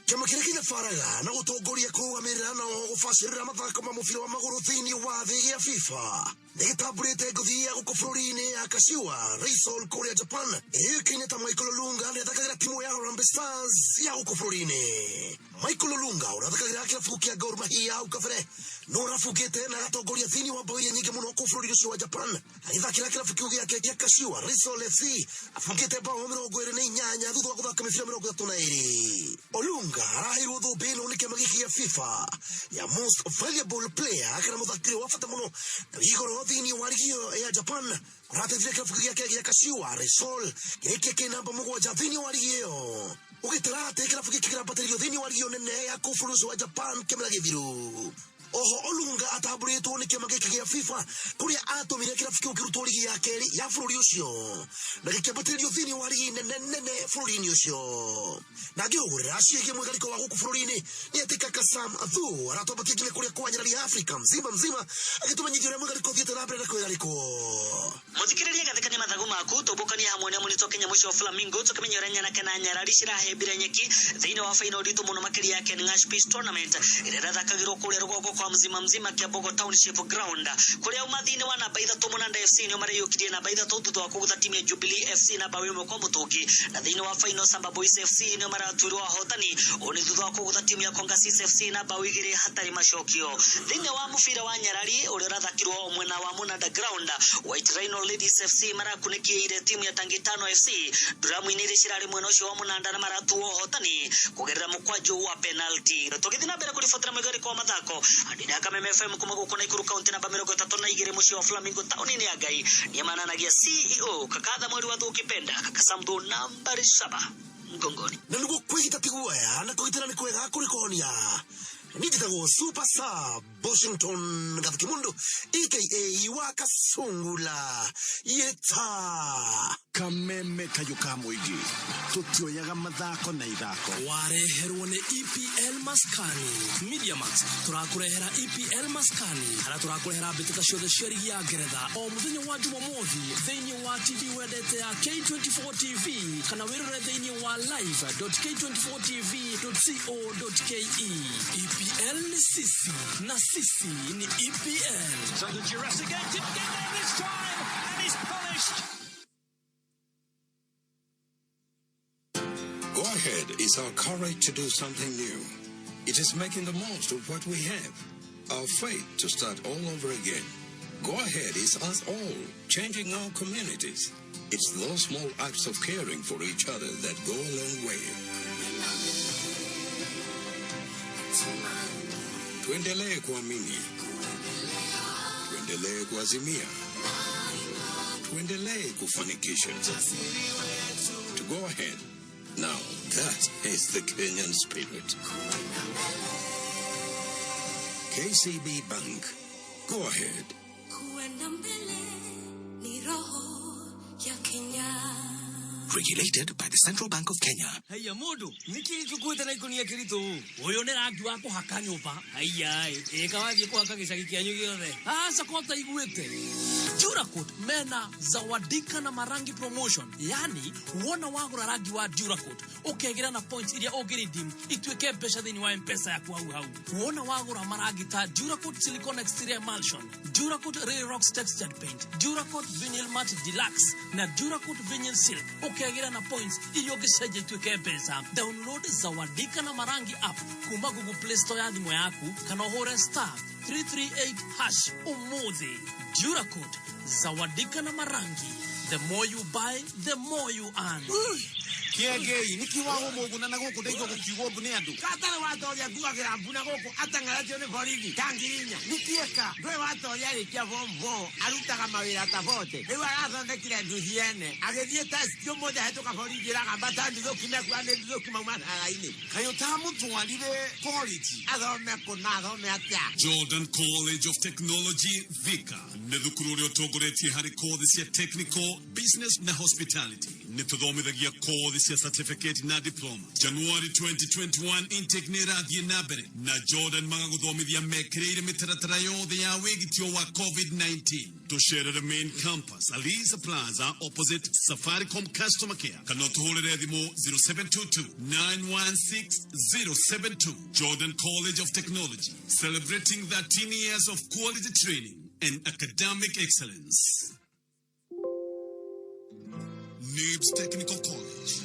Kĩama kĩrĩa kĩnyabaraga na gũtongoria kũrũgamĩrĩra na gũbacĩrĩra mathako ma mũbira wa magũrũ thĩinĩ wa thĩ gĩa FIFA nĩ gĩtambũrĩte ngũthi ya gũkũ bũrũri-inĩ ya Kashiwa Reysol kũrĩa Japan, ĩũĩkaine ta Michael Olunga. Nĩ athakagĩra timu ya Harambee Stars ya gũkũ bũrũri-inĩ. Michael Olunga ũrĩa athakagĩra kĩrabu kĩa Gor Mahia hau kabere no ũrabungĩte na agatongoria thĩinĩ wa bao iria nyingĩ mũno kũu bũrũri-inĩ ũcio wa Japan agĩthakĩra kĩrabu kĩu gĩake gĩa Kashiwa Reysol FC. Abungĩte bao 28 thutha wa gũthaka mĩbira 32. Olunga araheirwo thũmbĩ ĩno nĩ kĩama gĩkĩ gĩa FIFA ya most valuable player kana mũthaki ũrĩa wa bata mũno na wĩigoro thĩinĩ wa rigi ĩyo ya Japan. Ũrateithire kĩrabu kĩu gĩake gĩa Kashiwa Reysol gĩkĩ kĩ namba 7 thĩinĩ wa rigi ĩyo, ũgĩtara atĩ kĩrabu gĩkĩ kĩrambatĩrio thĩinĩ wa rigi ĩyo nene ya kũu bũrũri ũcio wa Japan kĩmera gĩthiru. Oho Olunga atambũrĩtwo nĩ kĩama gĩkĩ gĩa FIFA kũrĩa atũmire kĩrabu kĩu kĩrutwo rigi ya kerĩ ya bũrũri ũcio na gĩkĩambatĩrio thĩinĩ wa rigi nene nene bũrũri-inĩ ũcio. Na ngĩhũgũrĩra ciĩgiĩ mwĩgarĩko wa gũkũ bũrũri-inĩ nĩ atĩ kaka Sam Athu aratwambatia nginya kũrĩa kwa nyarari ya Afrika mzima mzima agĩtũmenyithia ũrĩa mwĩgarĩko ũthiĩte na mbere na kwĩgarĩkwo. Muthikiririe gathekania mathagu maku tũmbũkanie hamwe na mũnito Kenya mũciĩ wa Flamingo tũkĩmenya ũrĩa nyanake na nyarari cirahĩmbĩra nyeki thĩinĩ wa final nditũ mũno makĩria ya Ken Ngash Peace Tournament ĩrĩa ĩrathakagĩrwo kũrĩa rũgongo kwa mzima mzima Kiambogo Township Ground, kũrĩa uma thĩinĩ wa namba 3 Mũnanda FC nĩo mareyũkirie namba 3 thutha wa kũgũtha timu ya Jubilee FC na bao 1 kwa mũtũngi, na thĩinĩ wa final Samba Boys FC nĩo maratuirwo ahotani ũũ nĩ thutha wa kũgũtha timu ya Kongasis FC na bao 2 hatarĩ macokio. Thĩinĩ wa mũbira wa nyarari ũrĩa ũrathakirwo mwena wa Mũnanda Ground, White Rhino Ladies FC marakunĩkĩire timu ya Tangitano FC nduramu-inĩ iria cirarĩ mwena ũcio wa Mũnanda na maratuo ũhotani kũgerera mũkwanjũ wa penalty. Tũgĩthiĩ na mbere kũribotera mwĩgarĩko wa mathako andũ-inĩ a Kameme FM kuma gũkũ Nakuru County namba 32 mũciĩ wa Flamingo taũni-inĩ ya Ngai nĩamananagia CEO Kakatha mweri wa Thũkipenda Kaka Sambu nambari 7 mgongoni. Na nĩguo kwĩgita ti guoya na kũgitĩra nĩ kwega kũrĩ kũhonia. Niĩ njĩtagwo Super Sub Washington Gathukimundu aka wa Kasungula yeta. Kameme kayũ ka mũingĩ tũtioyaga mathako na ithako. Wareherwo nĩ EPL Maskani. Media Max tũrakũrehera EPL Maskani harĩa tũrakũrehera mbĩtĩka ciothe cia rigi ya Ngeretha o mũthenya wa Jumamothi thĩinĩ wa TV wendete ya K24 TV kana wĩrore thĩinĩ wa live.k24tv.co.ke. EPL ni sisi na sisi ni EPL. So the Jurassic Egg didn't get there this time and is punished. Go Ahead is our courage to do something new. It is making the most of what we have, our faith to start all over again. Go Ahead is us all, changing our communities. It's those small acts of caring for each other that go a long way. Tuendelee kuamini. Tuendelee kuazimia, tuendelee kufanikisha. To go ahead. Now that is the Kenyan spirit. KCB Bank. Go ahead. Kuenda mbele ni roho ya Kenya. Regulated by the Central Bank of Kenya. Haiya mundu niki gikuite na ikunia kiritu uyu ni rangi wa kuhaka nyumba. Haiya ika wathie kuhaka gicagi kianyu giothe. Aca kota iguite. Duracoat mena zawadika na marangi promotion, yani wona wagura rangi wa Duracoat ukegira na points iria ũngĩredeem ituĩke mbeca thĩinĩ wa M-Pesa yaku hau hau. Wona wagura marangi ta Duracoat Silicone Exterior Emulsion, Duracoat Ray Rocks Textured Paint, Duracoat Vinyl Matte Deluxe na Duracoat Vinyl Silk ukegira na points iria ũngĩcenjia ituĩke mbeca. Download zawadika na marangi app kuma Google Play Store ya thimũ yaku kana ũhũre *338# umuthi. Duracoat, zawadika na marangi. The more you buy, the more you earn. Kiengei niki wa umuguna na guku ndaigua gukiugwo mbu ni andu. Katare watoria nguagĩra mbu na gũkũ ateng'eretio nĩ borithi ta 4,000. Nĩtiĩka ndũĩ watoria arĩkia form 4 arutaga mawĩra ta bote. Rĩu arathondekire nduthi ene agĩthiĩ test ũmũthĩ ahĩtũka borithi ĩragamba ta nduthũki mekuga nĩ nduthũki mauma thara-inĩ. Kaĩ ũtamũtwarire college? Athome kũna athome atĩa? Jordan College of Technology Thika nĩ thukuru ũrĩa ũtongoretie harĩ kothi cia technical, business na hospitality. Nĩ tũthomithagia kothi cia certificate na diploma. January 2021 intake nĩ ĩrathiĩ na mbere na Jordan magagũthomithia mekĩrĩire mĩtaratara yothe ya wĩgitio wa COVID-19. Tũcerere main campus, Alisa Plaza, opposite Safaricom Customer Care, kana ũtũhũrĩre thimũ 0722 916 072. Jordan College of Technology, celebrating 13 years of quality training and academic excellence. NIBS Technical College.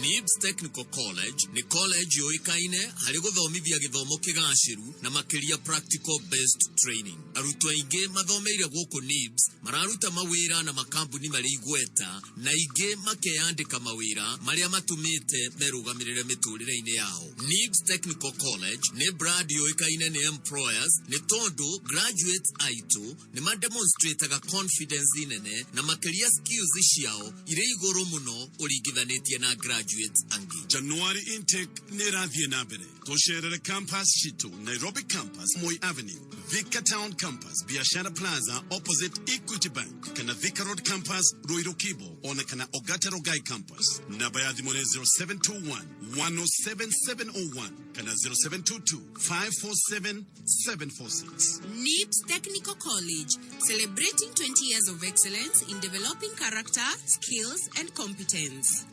NIBS Technical College nĩ college yũĩkaine harĩ gũthomithia gĩthomo kĩgacĩru na makĩria practical based training. Arutwo aingĩ mathomeire gũkũ NIBS mararuta mawĩra na makambuni marĩ igweta na ingĩ makeyandĩka mawĩra marĩa matũmĩte merũgamĩrĩre mĩtũrĩre-inĩ yao. NIBS Technical College nĩ brand yũĩkaine nĩ employers nĩ tondũ graduates aitũ nĩ mademonstrataga confidence nene na makĩria skills ciao irĩ igũrũ mũno ũringithanĩtie na graduates angĩ. January intake nĩ ĩrathiĩ na mbere. Tũcerere campus citũ Nairobi campus, Moi Avenue, Thika Town campus, Biashara Plaza opposite Equity Bank, kana Thika Road campus, Ruiru Kibo, ona kana Ogata Rogai campus. Namba ya thimũ nĩ 0721 107 701 kana 0722 547 746. NIBS Technical College, celebrating 20 years of excellence in developing character, skills, and competence.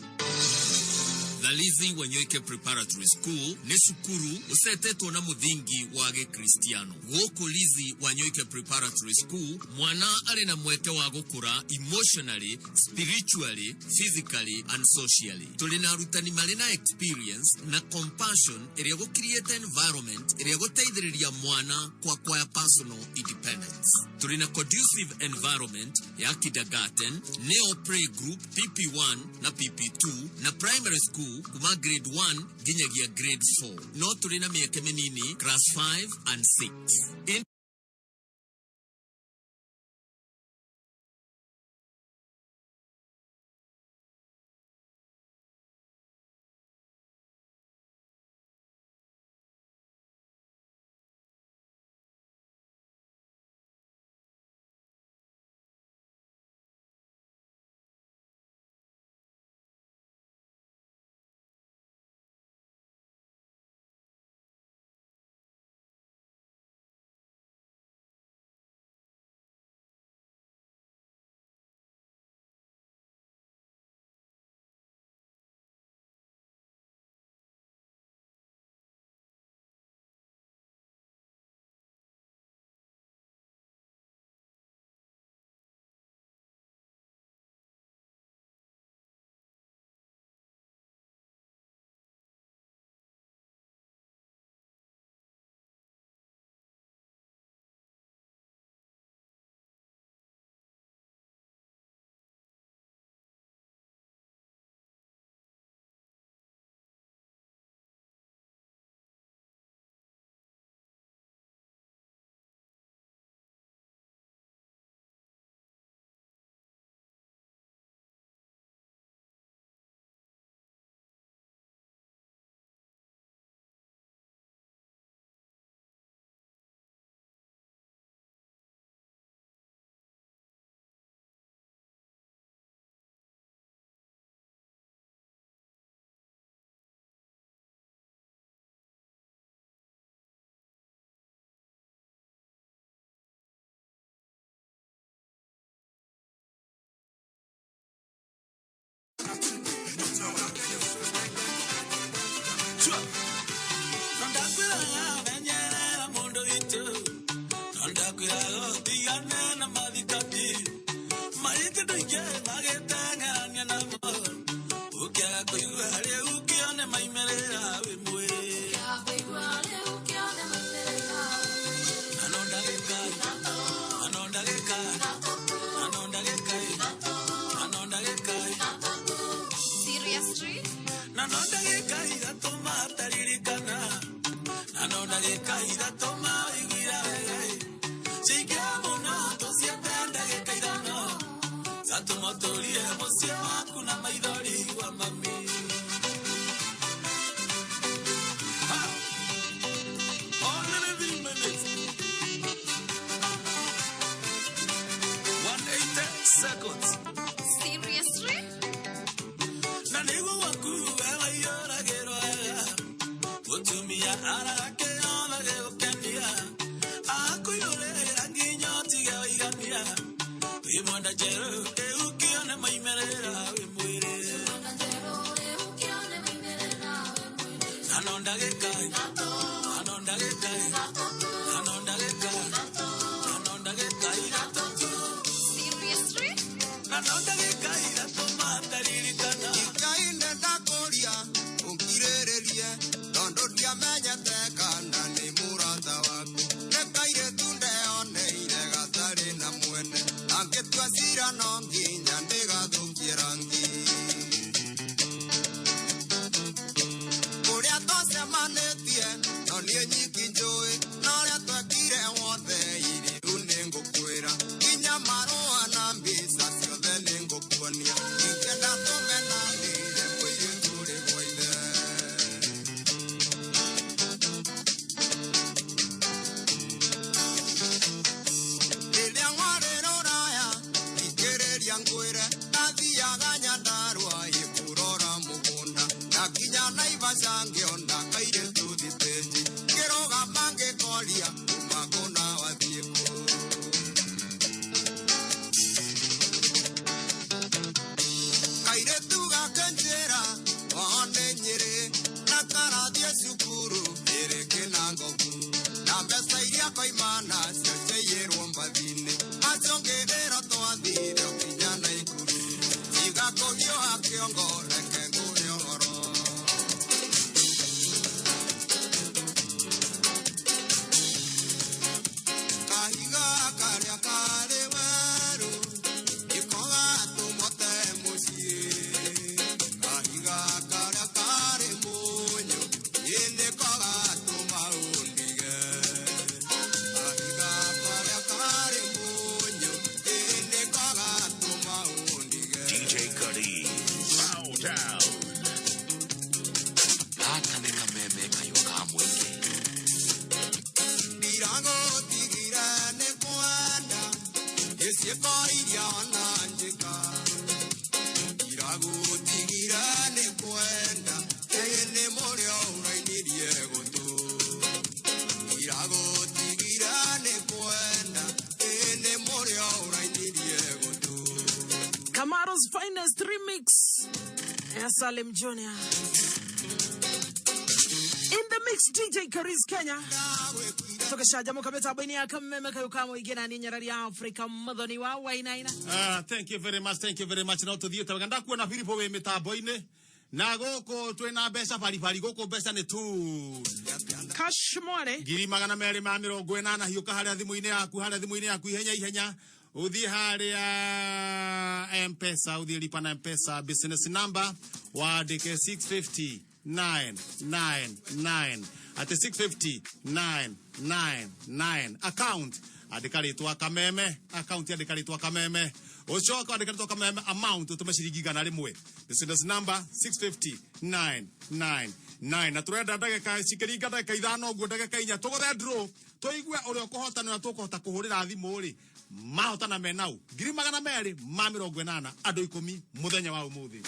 The Lizzy Wanyoike Preparatory School nĩ cukuru ũcetetwo na mũthingi wa gĩkristiano. Gũkũ Lizzy Wanyoike Preparatory School mwana arĩ na mweke wa gũkũra emotionally, spiritually, physically and socially. Tũrĩ na arutani marĩ na experience na compassion ĩrĩa gũcreate environment ĩrĩa gũteithĩrĩria mwana kwa acquire personal independence. Tũrĩ na conducive environment ya kindergarten, neo playgroup, PP1 na PP2 na primary school kuma grade 1 nginyagia grade 4. No tũrĩ na mĩeke mĩnini class 5 and 6. Na no ndagĩka ithatũ mataririkana. Na no ndagĩka ithatũ maiguire wega. Ciingĩra mũno tũciende ndagĩka ithano. Zatũma ũtũrie mũciĩ waku na maithori wa mami. Ha! Only 3 minutes. 180 seconds. Seriously? Na nĩguo gwaku we waiyũragĩrwo wega. Mũtumia aragake onage gũkenia. Akũiyũrĩra nginya ũtige waigania. Wĩ mwenda njerũ rĩu kĩone moimĩrĩra wĩ mwĩrĩ. Na no ndagĩka, na no ndagĩka, na no ndagĩka, na no ndagĩka ithatũ tu. Seriously? Na no ndagĩka ithatũ mataririkana. Ngai ndakũria ũngirĩrĩrie tondũ ndiamenyete kana nĩ mũrata waku. Nĩ kairĩtu ndeoneire gatarĩ na mwene, angĩtua cira no nginya ndĩgathũkie rangi. Kũrĩa twacemanĩtie no niĩ nyiki njũĩ, na ũrĩa twekire wothe rĩu nĩngũkwĩra. Nginya marũa na mbica ciothe nĩngũkuonia, ingĩenda tũmenanĩre mũirĩtu ũrĩ gwa ithe. Rĩrĩa warĩ rũraya thikĩrĩria ngwĩre, ndathiaga Nyandarũa ĩkũrora mũgũnda, ndakinya Naivasha ngĩona kairĩtu thitĩnji, ngĩrũgama ngĩkoria kuma kũ na wathiĩ kũ. Kairĩtu gakĩnjĩra oho nĩ Nyĩrĩ, na karathiĩ cukuru ĩrĩ Kĩnangobu, na mbeca iria koima nacio ciaiyĩrwo mbathi-inĩ, macũngĩrĩro twathire o nginya Naikuru. Tiga kũhiũha kĩongo reke ngũhe ũhoro. Kahiga karĩa karĩ werũ nĩko gatũmote mũciĩ, kahiga karĩa karĩ mũnyũ ĩ nĩko gatũma ũndige. Kahiga karĩa karĩ mũnyũ ĩ nĩko gatũma ũndige. DJ Cuddy. Bow down. Gaka nĩ kameme kayũ ka mũingĩ. Ndiragũtigire nĩ kwenda gĩciĩko iria ona njĩka. Ndiragũtigire nĩ kwenda ĩ nĩ mũrĩo ũrainirie gũtũ. Ndiragũtigire nĩ kwenda ĩ nĩ mũrĩo ũrainirie gũtũ. Kamaro's Finest Remix ya Salim Junior. In the mix, DJ Karis Kenya. Tukishajamuka mitambo-inĩ ya kameme kayu ka mũingĩ na niĩ nyarari ya Afrika Muthoni wa Wainaina. Thank you very much, thank you very much. No tuthiĩte wega ndakuona Filipo wĩ mĩtambo-inĩ na gũkũ twĩna mbeca baribari, gũkũ mbeca nĩ tu Cash money 280,000. Hiũka harĩa thimũ-inĩ yaku, harĩa thimũ-inĩ yaku ihenya ihenya, ũthiĩ harĩa M-Pesa, ũthiĩ lipa na M-Pesa, business number wandĩke 650 999, atĩ 650 999, account andĩka rĩtwa Kameme, account andĩka rĩtwa Kameme, ũcoke wandĩka rĩtwa Kameme, amount ũtũme ciringi 100, business number 650 999. Na tũrenda ndagĩka cikĩringa ndagĩka 5 ũguo, ndagĩka 4 tũgũthe draw tũigue ũrĩa ũkũhotana na tũkũhota kũhũrĩra thimũ rĩ mahotana menau 280,000 andũ 10 mũthenya wa ũmũthĩ.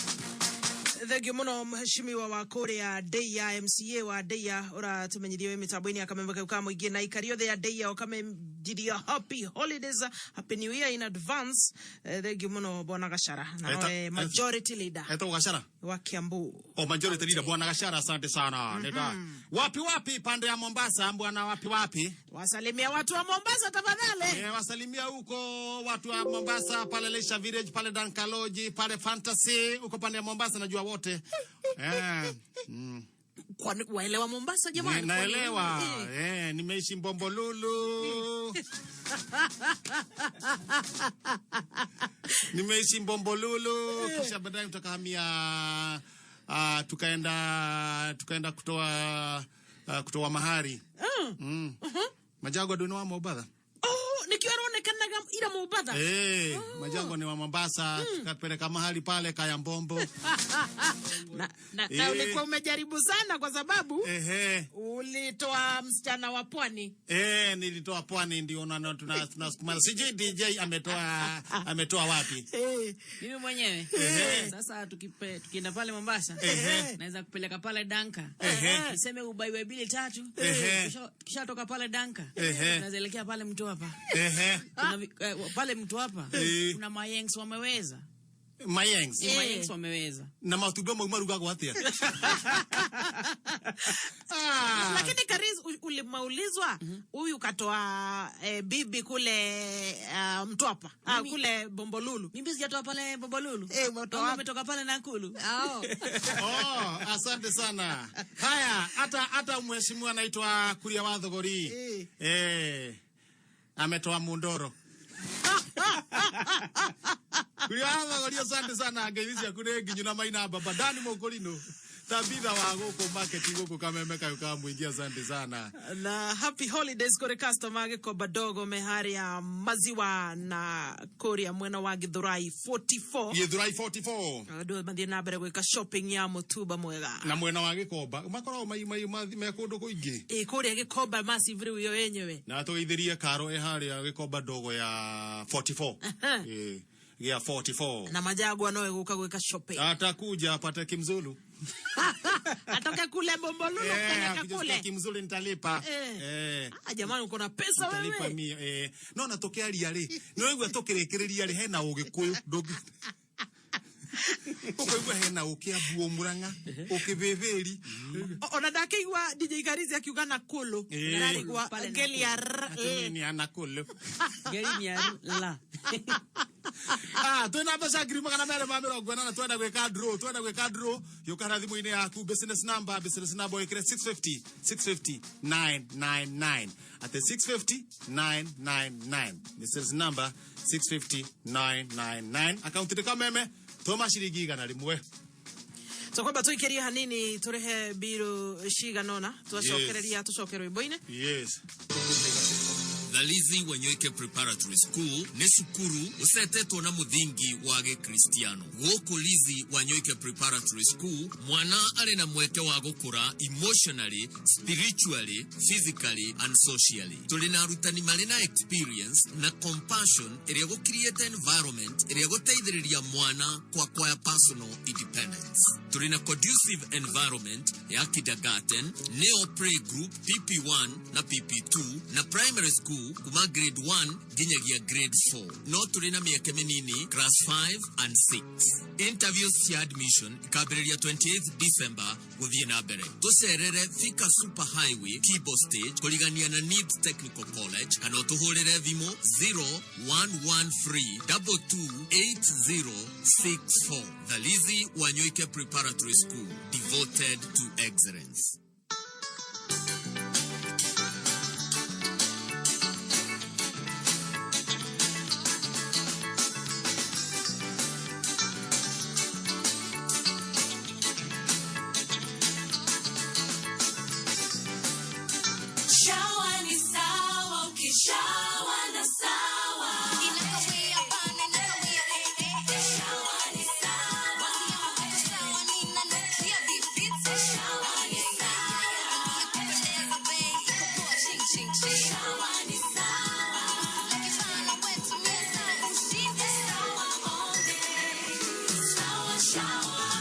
Thank you muno mheshimiwa wa kuria Ndeia, MCA wa Ndeia uratumenyithia wi mitambo-inĩ ya kameme kau ka mũingĩ na ikari othe ya Ndeia ũkamenjiria happy holidays, happy new year in advance. Thank you muno bwana Gachara na nowe majority leader Etagwo Gachara wa Kiambu. O majority leader bwana Gachara, asante sana. Nenda wapi wapi pande ya Mombasa bwana, wapi wapi? Wasalimia watu wa Mombasa tafadhali. Wasalimia huko watu wa Mombasa pale Leisure Village, pale Dankaloji, pale Fantasy, huko pande ya Mombasa najua wote. Kwani waelewa Mombasa jamani? Naelewa. Nimeishi Mbombolulu. Nimeishi Mbombolulu kisha baadaye tukahamia Tukaenda kutoa mahari. Majago ndio ni wa Mombasa. Oh, nikio aronekanaga ira Mombasa. Majago ni wa Mombasa, tukapeleka mahali pale Kayambombo. Na ulikuwa umejaribu sana kwa sababu ulitoa msichana wa pwani. Nilitoa pwani ndio na tunasukuma. Sijui DJ ametoa wapi? Mimi mwenyewe. Sasa tukienda pale Mombasa, naweza kupeleka pale Danka. Niseme ubaiwe bili tatu. Tukishatoka pale Danka, tunaweza elekea pale Mtwapa. Kuna pale Mtwapa kuna mayengs wameweza. Mayengs. Mayengs wameweza. Na matumbĩ mau marugagwo atĩa? Lakini Kariz, ulimaulizwa huyu katoa bibi kule Mtwapa, kule Bombolulu. Mimi sijatoa pale Bombolulu. Umetoa wapi? Umetoka pale Nakuru. Oh, asante sana. Haya, hata mheshimiwa anaitwa Kuria wa Thogori. Ametoa Mundoro. Kuria wa Thogori, asante sana. Ngeithi ciaku nĩ nginyu na maina baba Dani Mũkũrinũ. Tabitha wa gũkũ market gũkũ Kameme kayo ka mũingĩ, asante sana. Na happy holidays kũrĩ customer Gĩkomba Ndogo meharia maziwa na kũrĩa mwena wa Githurai 44. Githurai 44. Andũ mathiĩ na mbere gwĩka shopping ya mũtumba mwega. Na mwena wa Gĩkomba makoragwo me kũndũ kũingĩ. Kũrĩa Gĩkomba massive rĩu yo yenyewe. Na tũgeithirie Karo ĩ harĩa Gĩkomba Ndogo ya 44. Ya 44. Na Majagwa no egũka gwĩka shopping. Atakuja apate kimzulu. Atoke kule Bombolulu kupeleka kule. Kimzulu nitalipa. Jamani uko na pesa wewe. Nitalipa mimi. No natokea ria ri. No igua tukirikiriria ri hena Ũgĩkũyũ. Ũkaigua hena Ũkĩambu Mũrang'a, Ũkĩbĩbĩri. Ona ndakĩigua DJ Karizi akiuga Nakuru. Ndarigua ngeli ya r. Ati ni Nakuru. Ngeli ni ya la. Twina mbeca 280 twenda gwĩka draw, twenda gwĩka draw. Yũka thimũ-inĩ yaku business number ĩkĩre 650 650 999. Ate 650 999. Business number 650 999. Akaunti nĩ Kameme. Toma ciringi 100. So kwamba tuikerie hanini tũrĩhe biru ciganona twacokereria tũcoke rwĩmbo-inĩ. Yes. The Lizzy Wanyoike Preparatory School nĩ cukuru ũcetetwo na mũthingi wa gĩkristiano. Gũkũ Lizzy Wanyoike Preparatory School mwana arĩ na mweke wa gũkũra emotionally, spiritually, physically and socially. Tũrĩ na arutani marĩ na experience na compassion ĩrĩa gũcreate environment ĩrĩa gũteithĩrĩria mwana kwa acquire personal independence. Tũrĩ na conducive environment ya kindergarten, neo playgroup, PP1 na PP2 na primary school kuma grade 1 nginyagia grade 4. No tũrĩ na mĩeke mĩnini class 5 and 6. Interviews cia admission ikambĩrĩria 28 December gũthiĩ na mbere. Tũcerere Thika Super Highway Kibo Stage kũrigania na NIBS Technical College kana ũtũhũrĩre thimũ 0113 228064. The Lizzy Wanyoike Preparatory School, devoted to excellence. Shower ni sawa, ukishawa na sawa. Inakawia bana, inakawia, Shower ni sawa. Sawa ninanukia vivita. Shower ni sawa. Kupendeza bei, iko poa, ching, ching, ching. Shower ni sawa. Lakibana wetu meza, ushinde sawa all day. Sawa shower,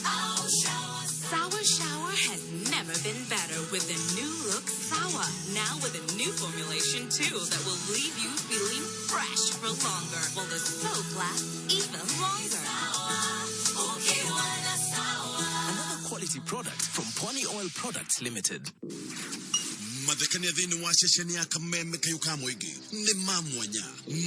au shower. Sour Shower has never been better with the new look Sour. Now with a new formulation too that will leave you feeling fresh for longer. While the soap lasts even longer. Another quality product from Pwani Oil Products Limited. Mathekania thĩinĩ wa ceceni ya Kameme kayũ ka mũingĩ nĩ ma mwanya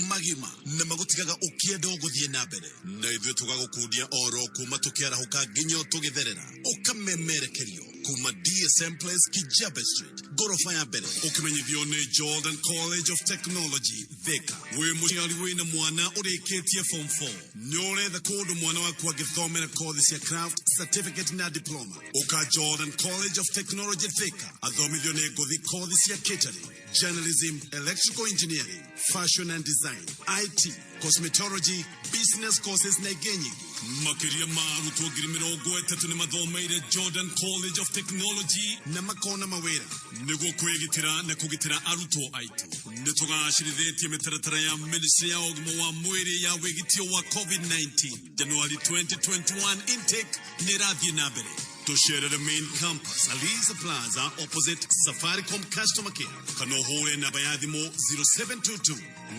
magima na magũtigaga ũkĩenda ũgũthiĩ na mbere na ithuĩ tũgagũkundia oro kuma tũkĩarahũka nginya tũgĩtherera ũkamemerekerio Kuma DSM Place, Kijabe Street, gorofa ya mbere. Ũkĩmenyithio nĩ Jordan College of Technology, Thika. Wĩ mũciari wĩna mwana ũrĩkĩtie form 4, nĩ ũretha kũndũ mwana waku angĩthomera kothi cia craft, certificate na diploma, ũka Jordan College of Technology, Thika. Athomithio nĩ ngũthi kothi cia catering, journalism, electrical engineering, fashion and design, IT, cosmetology, business courses na ingĩ nyingĩ. Makĩria ma arutwo 30,000 nĩ mathomeire Jordan College of Technology na makona mawĩra. Nĩguo kwĩgitĩra na kũgitĩra arutwo aitũ, nĩ tũgacĩrithĩtie mĩtaratara ya ministry ya ũgima wa mwĩrĩ ya wĩgitio wa COVID-19. January 2021 intake nĩ ĩrathiĩ na mbere. Tũcerere main campus, Aliza Plaza, opposite Safaricom customer care, kana ũhũre namba ya thimũ 0722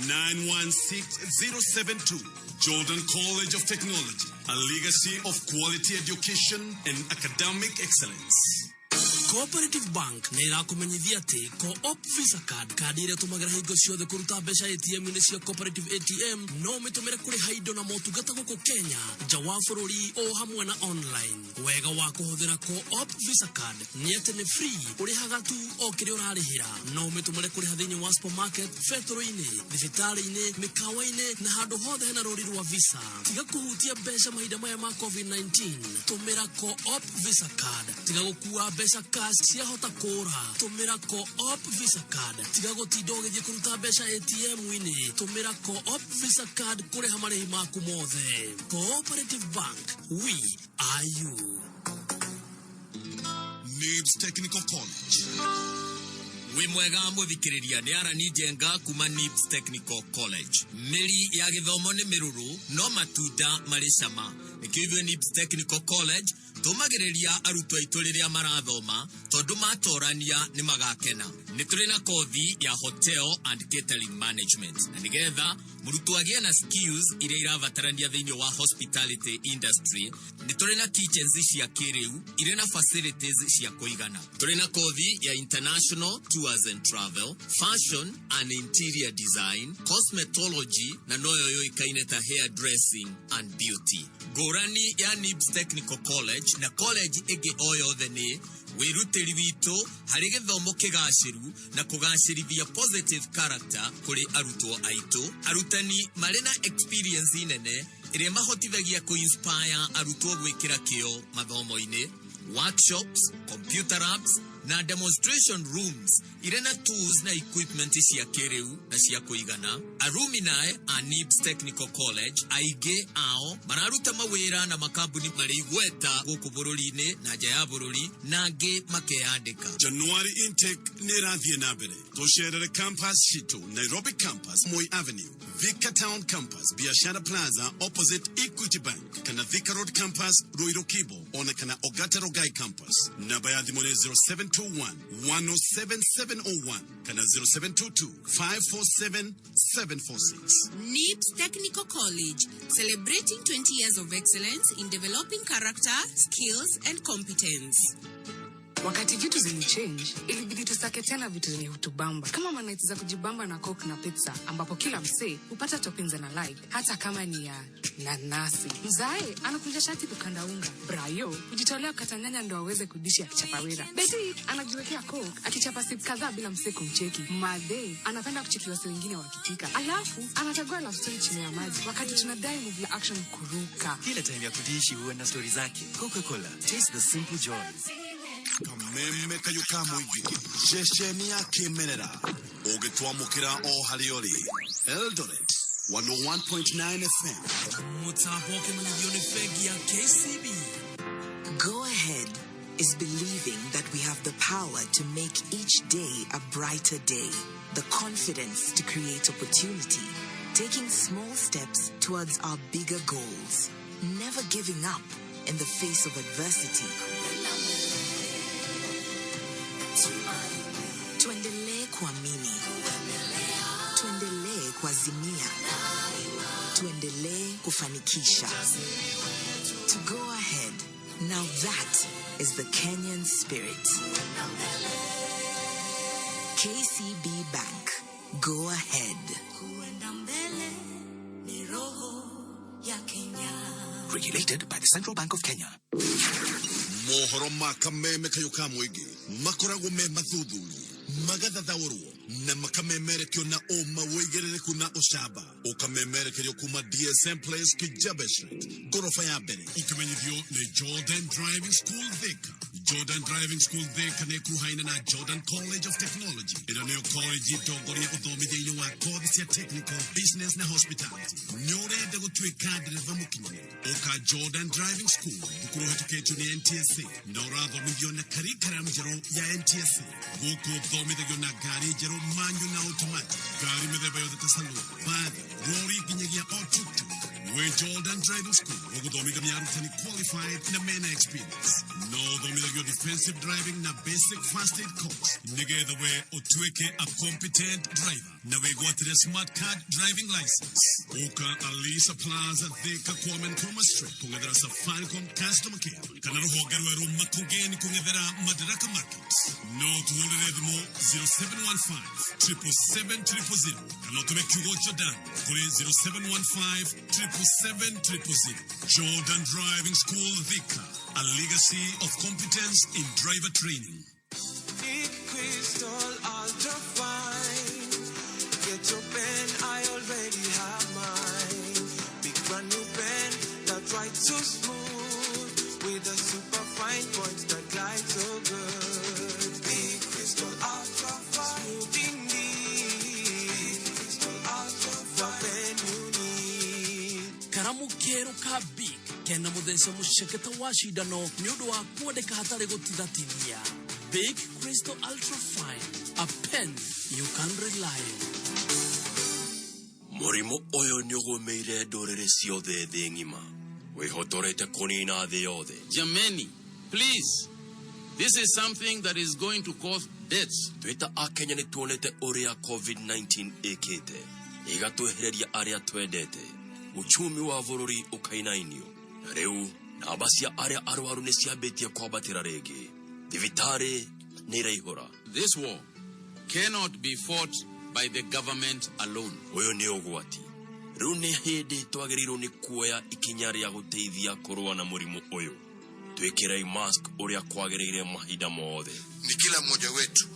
916 072. Jordan College of Technology, a legacy of quality education and academic excellence. Cooperative Bank nä ĩrakũmenyithia atĩ Co-op Visa Card, kandi ĩrĩa tũmagĩra hingo ciothe kũruta mbeca ATM-inĩ cia Cooperative ATM, no ũmĩtũmĩre kũrĩha indo na motungata gũkũ Kenya, nja wa bũrũri o hamwe na online. Wega wa kũhũthĩra Co-op Visa Card nĩ atĩ nĩ free, ũrĩhaga tu o kĩrĩa ũrarĩhĩra. No ũmĩtũmĩre kũrĩha thĩinĩ wa supermarket, betũrũ-inĩ, thibitarĩ-inĩ, mĩkawa-inĩ na handũ hothe hena rũri rwa Visa. Tiga kũhutia mbeca mahinda maya ma COVID-19, tũmĩra Co-op Visa Card. Tiga gũkua mbeca cash, ciahota kũra, tũmĩra Co-op Visa Card. Tiga gũtinda ũgĩthiĩ kũruta mbeca ATM-inĩ, tũmĩra Co-op Visa Card kũrĩha marĩhi maku mothe. Cooperative Bank, we are you. NIBS Technical College. Wĩ mwega mũthikĩrĩria, nĩ Arani Njenga kuma NIBS Technical College. Mĩri ya gĩthomo nĩ mĩrũrũ no matunda marĩ cama. Nĩkĩo ithuĩ NIBS Technical College tũmagĩrĩria arutwo aitũ rĩrĩa marathoma, tondũ matorania nĩ magakena. Nĩ tũrĩ na kothi ya hotel and catering management, na nĩgetha mũrutwo agĩe na skills iria irabatarania thĩinĩ wa hospitality industry. Nĩ tũrĩ na kitchens cia kĩrĩu irĩ na facilities cia kũigana. Tũrĩ na kothi ya international tours and travel, fashion and interior design, cosmetology na noyo yũĩkaine ta hair dressing and beauty. Ngũrani ya NIBS Technical College na college ĩngĩ o yothe nĩ wĩrutĩri witũ harĩ gĩthomo kĩgacĩru na kũgacĩrithia positive character kũrĩ arutwo aitũ. Arutani marĩ na experience nene ĩrĩa mahotithagia kũ-inspire arutwo gwĩkĩra kĩo mathomo-inĩ, workshops, computer labs na demonstration rooms irĩ na tools na equipment cia kĩrĩu na cia kũigana. Alumni a NIBS Technical College aingĩ ao mararuta mawĩra na makambuni marĩ igweta gũkũ bũrũri-inĩ na nja ya bũrũri, na angĩ makeyandĩka. January intake nĩ ĩrathiĩ na mbere. Tũcerere campus citũ: Nairobi campus, Moi Avenue; Thika Town campus, Biashara Plaza, opposite Equity Bank; kana Thika Road campus, Ruiru Kibo, ona kana Ogata Rogai campus. Namba ya thimũ nĩ 0721 107701 kana 0722 547 746. NIBS Technical College, celebrating 20 years of excellence in developing character, skills, and competence. Wakati vitu zilichange, ilibidi tusake tena vitu zenye hutubamba, kama manights za kujibamba na Coke na pizza, ambapo kila msee hupata toppings na like, hata kama ni ya nanasi. Mzae anakunja shati kukanda unga, Brayo hujitolea kukata nyanya ndo aweze kudishi akichapa wera, Beti anajiwekea Coke akichapa sip kadhaa bila msee kumcheki, Madhe anapenda kucheki wase wengine wakipika, alafu anachagua love story chini ya maji wakati tunadai movie action kuruka. Kila time ya kudishi huwa na stori zake. Coca-Cola, taste the simple joys. Kameme kayũ ka mũingĩ, ceceni ya kĩmerera ũngĩtwamũkĩra o harĩa ũrĩ. Eldoret 101.9 FM. Mũtambo ũkĩmenyithio nĩ bengi ya KCB. Go ahead is believing that we have the power to make each day a brighter day, the confidence to create opportunity, taking small steps towards our bigger goals, never giving up in the face of adversity. Tuendelee kuamini, tuendelee kuazimia, tuendelee kufanikisha. To go ahead, now that is the Kenyan spirit. KCB Bank. Go ahead. Kuenda mbele ni roho ya Kenya. Regulated by the Central Bank of Kenya. Mohoro ma kameme kayũ ka mũingĩ makoragwo me mathuthurie, magathathaũrwo na makamemerekio na ũma wĩigĩrĩrĩku na ũcamba, ũkamemerekerio kuma DSM Place, Kijabe Street, ngoroba ya mbere. Ũkĩmenyithio nĩ Jordan Driving School Thika. Jordan Driving School Thika nĩ ĩkuruhaine na Jordan College of Technology, ĩrĩa nĩyo college ndongoria ũthomithia-inĩ wa kothi cia technical, business na hospitality. Nĩ ũrenda gũtuĩka ndereba mũkinyanĩru? Ũka Jordan Driving School, thukuru ũhĩtũkĩtio nĩ NTSA na ũrathomithio na curriculum njerũ ya NTSA. Gũkũ ũthomithagio na ngari njerũ manual na automatic, ngari mĩthemba yothe ta saloon, bathi, rori nginyagia o tuk-tuk. Wĩ Jordan Driving School ũgũthomithio nĩ arutani qualified na mena experience. No ũthomithagio defensive driving na basic first aid course nĩgetha we ũtuĩke a competent driver na wĩgwatĩre smart card driving license. Ũka Alisa Plaza, Thika, Kwame Nkrumah Street, kũng'ethera Safaricom customer care, kana rũhonge rwerũ Makongeni kũng'ethera Madaraka Market. No tũhũrĩre thimũ 0715 777 000 kana ũtũme kiugo Jordan kũrĩ 0715 777 000. Jordan Driving School Thika, a legacy of competence in driver training. Big Crystal Ultra Fine. Get your pen, I already have mine. Big brand new pen that writes so smooth, with a super fine point that glides so good. Big Crystal Ultra Fine. Smooth indeed. Big Crystal Ultra Fine. The pen you need. Karamu keru ka Bic kena muthece muceke ta wa cindano nĩ ũndũ wa kwandĩka hatarĩ gũtithatithia. Bic Crystal Ultra Fine, a pen you can rely on. Mũrimũ ũyũ nĩ ũgũmĩire ndũrĩrĩ ciothe thĩ ng'ima, wĩhotorete kũnina thĩ yothe. Jameni, please, this is something that is going to cause deaths. Twĩ ta akenya nĩ tuonete ũrĩa COVID-19 ĩkĩte ĩgatwehereria arĩa twendete, uchumi wa bũrũri ũkainainio, na rĩu namba cia arĩa arwaru nĩ ciambĩtie kwambatĩra rĩngĩ, thibitarĩ nĩ iraihũra. This war cannot be fought by the government alone. Ũyũ nĩ ũgwati. Rĩu nĩ hĩndĩ twagĩrĩirwo nĩ kuoya ikinya rĩa gũteithia kũrũa na mũrimũ ũyũ. Twĩkĩrei mask ũrĩa kwagĩrĩire mahinda mothe. Ni kila mmoja wetu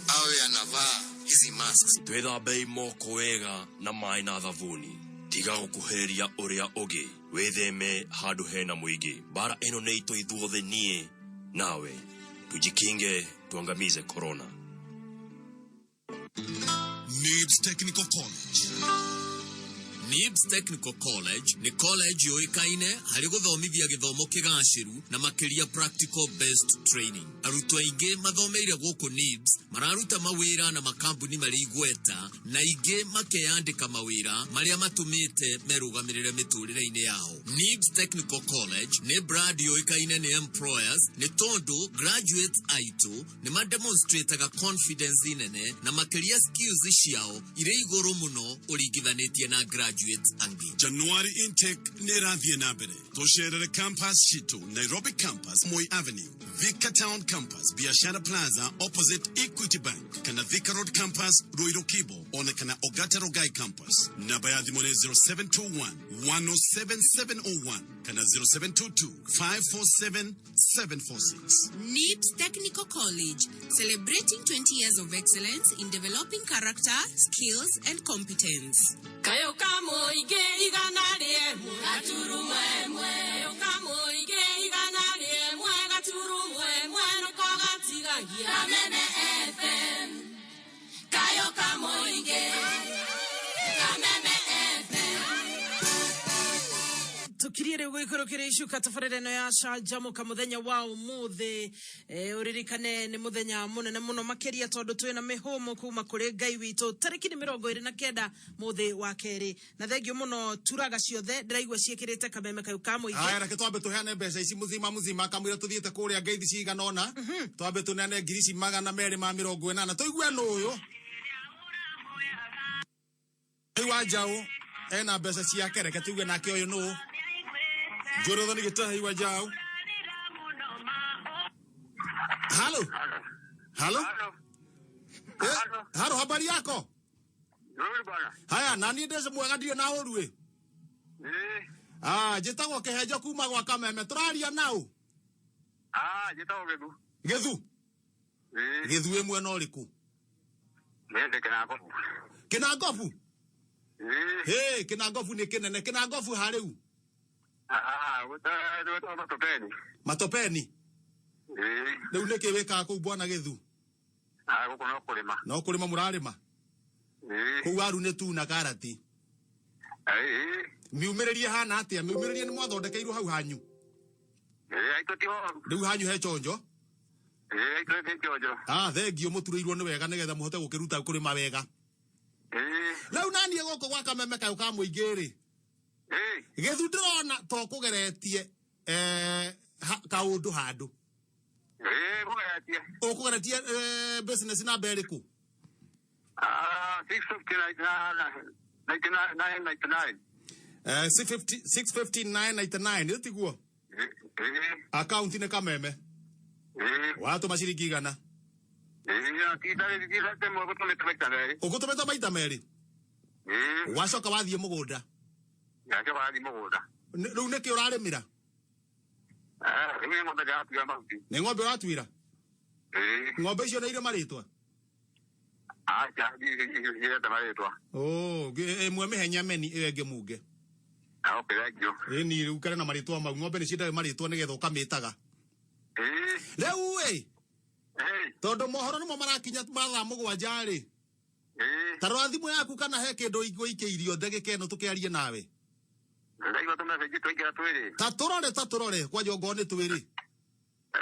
awe anavaa hizi masks. Twĩthambei moko wega na maĩ na thabuni. Tiga gũkuhĩrĩria ũrĩa ũngĩ, wĩtheme handũ hena mũingĩ. Mbara ĩno nĩ itũ ithuothe, niĩ nawe. Tujikinge, tuangamize corona. NIBS Technical College. NIBS Technical College nĩ college yũĩkaine harĩ gũthomithia gĩthomo kĩgacĩru na makĩria practical based training. Arutwo aingĩ mathomeire gũkũ NIBS mararuta mawĩra na makambuni marĩ igweta, na ingĩ makeyandĩka mawĩra marĩa matũmĩte merũgamĩrĩre mĩtũrĩre-inĩ yao. NIBS Technical College nĩ brand yũĩkaine nĩ employers nĩ tondũ graduates aitũ nĩ mademonstrataga confidence nene na makĩria skills ciao irĩ igũrũ mũno ũringithanĩtie na graduates angĩ. January intake nĩ ĩrathiĩ na mbere. Tũcerere campus citũ: Nairobi campus, Moi Avenue; Thika Town campus, Biashara Plaza opposite Equity Bank; kana Thika Road campus, Ruiru Kibo, ona kana Ogata Rogai campus. Namba ya thimũ nĩ 0721 107 701 kana 0722 547 746. NIBS Technical College, celebrating 20 years of excellence in developing character, skills, and competence. Kayo kamũingĩ 101.1. Kayo kamũingĩ 101.1 nĩko gatigagia. Kameme FM. Kayo kamũingĩ. Kameme FM. Tukirie rĩu gũikũrũkĩria icuka tabarĩra ĩno ya canjamũka mũthenya wa ũmũthĩ. Ũririkane nĩ mũthenya mũnene mũno makĩria tondũ twĩna mĩhũmũ kuma kũrĩ Ngai witũ. Tarĩki nĩ 29 mũthĩ wa kerĩ, na thengio mũno turaga ciothe ndĩraigua ciĩkĩrĩte kameme kau ka mũingĩ. Aya, reke twambe tũheane mbeca ici muzima muzima kamwĩra tũthiĩte kũrĩa ngeithi cigana ũna. Twambe tũneane ngiri ici 280 tũigue nũ ũyũ. Ngai wa njaũ ena mbeca ciake, reke tuigue nake ũyũ nũ. Njũrũthoni gĩtahi wa njaũ. Halo, halo. Halo, habari yako? Nzuri bwana. Haya, nani ndece mwega, ndirĩ na ũru ĩ. Ah, njĩtagwo Kĩhenjo kuma gwa Kameme, tũraria nau. Ah, njĩtagwo Gĩthu. Gĩthu? Ĩĩ. Gĩthu wĩ mwena ũrĩkũ? Niĩ ndĩ Kĩnangobu. Kĩnangobu? Ĩĩ. Hĩ, Kĩnangobu nĩ kĩnene. Kĩnangobu ha rĩu? Ah, gwĩtagwo Matopeni. Matopeni? Ĩĩ. Rĩu nĩkĩ wĩkaga kũu bwana Gĩthu? Ah, gũkũ no kũrĩma. No kũrĩma mũrarĩma? Ĩĩ. Kũu waru nĩ tu na karati. Ĩĩ. Miumĩrĩrie hana atĩa? Miumĩrĩrie nĩ mwathondekeirwo hau hanyu? Ĩĩ, aitũ ti horu. Rĩu hanyu he chonjo? Ĩĩ, aitũ nĩ chonjo. Ah, thengio mũturĩirwo nĩ wega nĩgetha mũhote gũkĩruta kũrĩma wega. Ĩĩ. Rĩu naniĩ gũkũ gwa kameme kayũ ka mũingĩ rĩ. Ĩĩ. Gĩthu ndĩrona to kũgeretie kaũndũ handũ. Ĩĩ, kũgeretie. Ũkũgeretie business namba ĩrĩkũ? Ah, 659 99. 650 659.99 ĩ tiguo? Ĩĩ. Akaunti nĩ kameme. Ĩĩ. Watũma ciringi igana. Ĩĩ, ti ĩmwe gũtũmĩte maita merĩ. Ũgũtũmĩte maita merĩ? Ĩĩ. Wacoka wathiĩ mũgũnda. Ngacoka wathiĩ mũgũnda. Rĩu nĩkĩ ũrarĩmĩra? Ah, rĩu nĩ ng'ombe ndĩratuĩra mahuti. Nĩ ng'ombe ũratuĩra? Ĩĩ. Ng'ombe icio nĩ irĩ marĩtwa? Aca, ndirete marĩtwa. Oh, ĩmwe mĩhe nyameni ĩyo ĩngĩ munge. Ah, okay, thank you. Ĩni rĩu kare na marĩtwa mau ng'ombe nĩ ciendaga marĩtwa nĩgetha ũkamĩtaga. Ĩĩ. Rĩu ĩ Ĩĩ. tondũ mohoro nĩmo marakinya mathaa mũgwanja rĩ. Ĩĩ. Ta rora thimũ yaku kana he kĩndũ igũikĩirio ndagĩka ĩno tũkĩarie nawe. Ndaigua tũmessage twaingĩra twĩrĩ. Ta tũrore ta tũrore kwanja ongorwo nĩ twĩrĩ.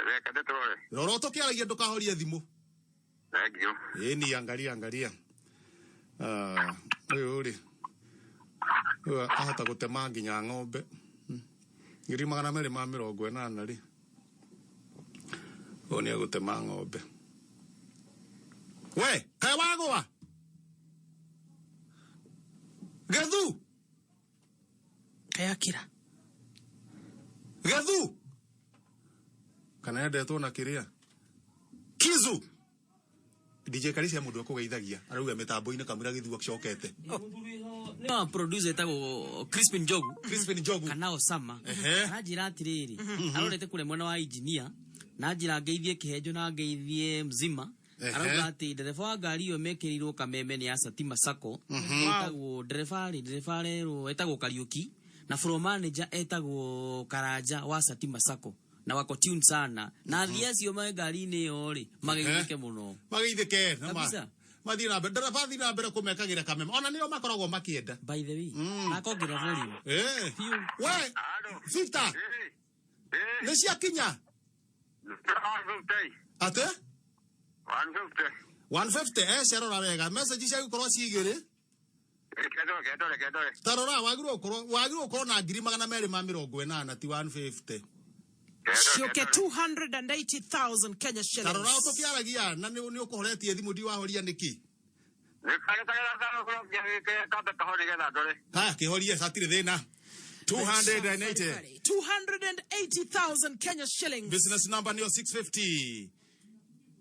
Reke ndĩtũrore. Rora tũkĩaragia ndũkahorie thimũ. Thank you. Ĩni angalia angalia. Ah, ũyũ rĩ. Ũyũ ahota gũtema nginya ng'ombe. 280 rĩ. Ũyũ nĩ egũtema ng'ombe. We, kaĩ wagũa? Gĩthu? Kaĩ akira? Gĩthu? Kana endetwo na kĩrĩa? Kizu? DJ Karisi mũndũ akũgeithagia arauga mĩtambo-inĩ kamũira gĩthu acokete. Nĩ wa producer etagwo Crispin Njogu. Crispin Njogu. Kana Osama. Ehe. Aranjĩra atĩrĩrĩ, arorete kũrĩa mwena wa engineer na njĩra ngeithie Kĩhenjo na ngeithie Mzima. Ehe. Arauga atĩ ndereba wa ngari ĩyo mekĩrĩirwo kameme nĩ ya Satima Sacco. Etagwo ndereba rĩ, ndereba arerwo etagwo Kariũki na floor manager etagwo Karanja wa Satima Sacco na wako tune sana na athii acio me ngari-inĩ ĩyo rĩ mageithĩke mũno. Mageithĩke na ma- Kabisa. mathiĩ na mbere ndereba athiĩ na mbere kũmekagĩra kameme ona nĩo makoragwo makĩenda. By the way, akongerera volume. Eh. We, Victor. Nĩ ciakinya? 150. Atĩ? 150. 150 eh cerora wega message cia gũkorwo ci igĩrĩ. Kendore, kendore, kendore. Ta rora wagĩrĩirwo gũkorwo na 280 ti 150. Ciũke 280,000 Kenya Ta rora shillings. tũkĩaragia na nĩ ũkũhoretie thimũ ndiwahoria nĩkĩ? Kambe kaho nĩgetha ndore. Haya kĩhorie hatirĩ thĩna. 280. 280,000 Kenya shillings. Business number nĩyo 650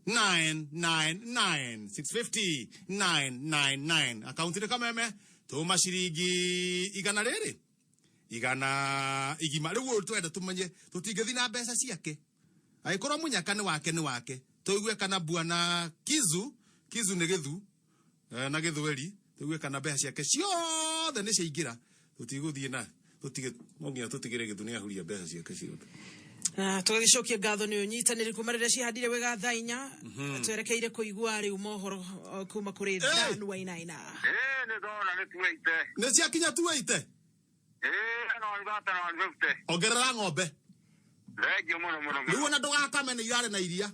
999 650 999 akaunti nĩ kameme tũma ciringi igana rĩrĩ igana igima rĩu ũyũ twenda tũmenye tũtingĩthiĩ na mbeca ciake angĩkorwo mũnyaka nĩ wake nĩ wake tũigue kana bwana Kizu Kizu nĩ gĩthu na gĩthweri tũigue kana mbeca ciake ciothe nĩ ciaingĩra tũtigũthiĩ na tũtige no nginya tũtigĩre gĩthu nĩ ahuria mbeca ciake ciothe. Na tũgagĩcokia ngatho nĩ ũnyitanĩri kuma rĩrĩa cihandire wega thaa inya. Twerekeire kũigua rĩu mohoro kuma kũrĩ Dan Wainaina. Ĩĩ, nĩ ndona nĩ 280. Nĩ ciakinya 280? Ĩĩ, no ndata na 150. Ongerera ng'ombe. Thank you mũno mũno mũno. Rĩu ona ndũgakame nĩ irarĩ na iria.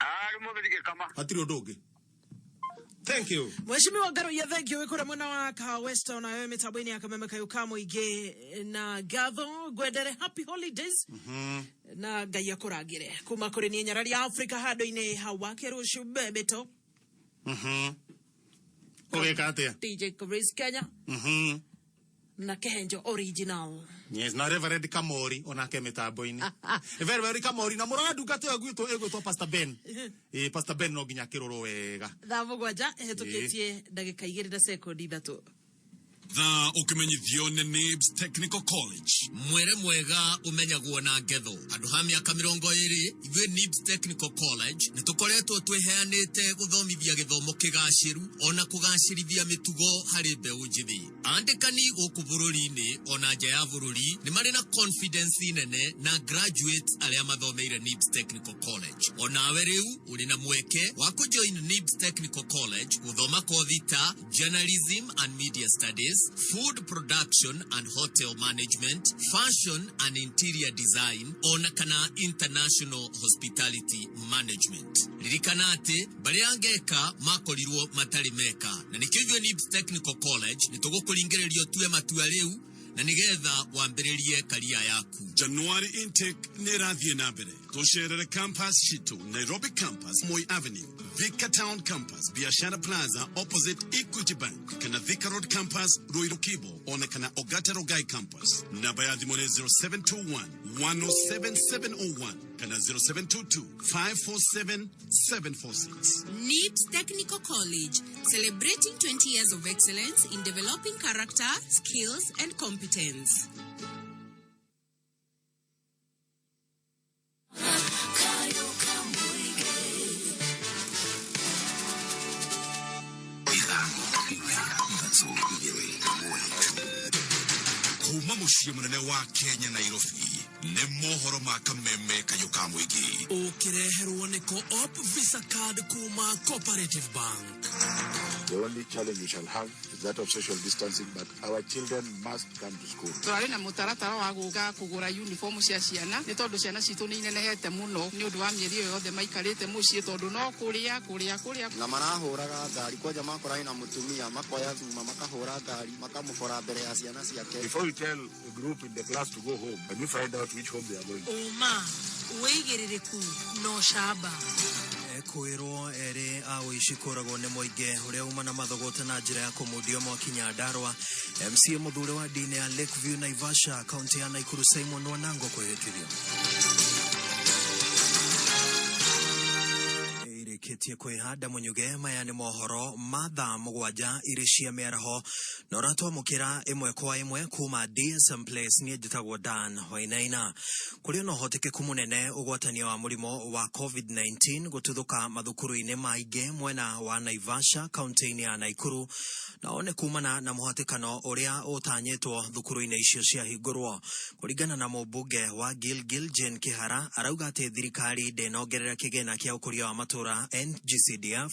Ah, rĩu mũthĩ ndingĩkama. Hatirĩ ũndũ ũngĩ. Thank you. Mheshimiwa Ngaruiya, thank you wĩ kũrĩa mwena wa Kahawa West onayo mĩtambo-inĩ ya kameme kayũ ka mũingĩ na ngatho ngwendere happy holidays na Ngai akũrangĩre kuma kũrĩ niĩ nyarari ya Africa handũ-inĩ ha wake rũciũ Bebeto. Ũgĩka atĩa? DJ Chris Kenya na Kĩhenjo original. Yes, na Reverend Kamori onake mĩtambo-inĩ. Reverend Kamori na mũrora ndungata ĩyo gwitũ ĩgwĩtwo Pastor Ben. Ĩ Pastor Ben no nginya akĩrorwo wega. Thaa 7 ĩhĩtũkĩtie ndagĩka 2 na sekondi 3. Thaa ũkĩmenyithio nĩ NIBS Technical College. Mwere mwega ũmenyagwo na ngetho. Handũ ha mĩaka 20, ithuĩ NIBS Technical College nĩ tũkoretwo twĩheanĩte gũthomithia gĩthomo kĩgacĩru ona kũgacĩrithia mĩtugo harĩ mbeũ njĩthĩ. Andĩkani gũkũ bũrũri-inĩ ona nja ya bũrũri nĩ marĩ na confidence nene na graduates arĩa mathomeire NIBS Technical College. Onawe rĩu ũrĩ na mweke wa kũjoin NIBS Technical College gũthoma kothi ta Journalism and Media Studies, Food Production and Hotel Management, Fashion and Interior Design, ona kana International Hospitality Management. Ririkana atĩ mbarĩ ya ngeka makorirwo matarĩ meka, na nĩkĩo ithuĩ NIBS Technical College nĩ tũgũkũringĩrĩria ũtue matua rĩu na nĩgetha wambĩrĩrie karia yaku. January intake nĩ ĩrathiĩ na mbere. Tũcerere campus citũ Nairobi campus, Moi Avenue, Thika Town campus, Biashara Plaza opposite Equity Bank, kana Thika Road campus, Ruiru Kibo, ona kana Ogata Rongai campus. Namba ya thimũ nĩ 0721 107 701 kana 0722 547 746. NIBS Technical College, celebrating 20 years of excellence in developing character, skills, and competence. Kuma muciĩ mũnene wa Kenya, Nairobi, nĩ mohoro ma kameme kayũ ka mũingĩ. Ũkĩreherwo nĩ Co-op Visa Card kuma Cooperative Bank. The only challenge we shall have is that of social distancing, but our children must come to school. Tũrarĩ na mũtaratara wa gũka kũgũra uniform cia ciana, nĩ tondũ ciana citũ nĩ inenehete mũno nĩ ũndũ wa mĩeri ĩyo yothe maikarĩte mũciĩ, tondũ no kũrĩa kũrĩa kũrĩa. Na marahũraga ngari kwanja, makora ina mũtumia, makoya thuma, makahũra ngari, makamũbora mbere ya ciana ciake. Before you tell a group in the class to go home, can you find out which home they are going to? Ũma, wĩigĩrĩrĩku no camba. Kwĩrwo erĩ a ũici kũragwo nĩ mũingĩ ũrĩa uma na mathogota na njĩra ya kũmundio mwaki Nyandarua. MCA mũthure wa ndini ya Lakeview Naivasha, kaunti ya Nakuru, Simon Wanango kwĩhĩtithio. Irĩkĩtie kwĩhanda mũnyuge. Maya nĩ mohoro ma thaa 7 irĩ cia mĩaraho, na ũratwamũkĩra ĩmwe kwa ĩmwe kuma DSM Place. Niĩ njĩtagwo Dan Wainaina. Kũrĩ na ũhotekeku mũnene ũgwatania wa mũrimũ wa COVID-19 gũtuthũka mathukuru-inĩ maingĩ mwena wa Naivasha, kaunti-inĩ ya Nakuru, nao nĩ kumana na mũhatĩkano ũrĩa ũtanyĩtwo thukuru-inĩ icio ciahingũrwo. Kũringana na mũmbunge wa Gilgil Jane Kihara, arauga atĩ thirikari ndĩnongerera kĩgĩna kĩa ũkũria wa matũra NGCDF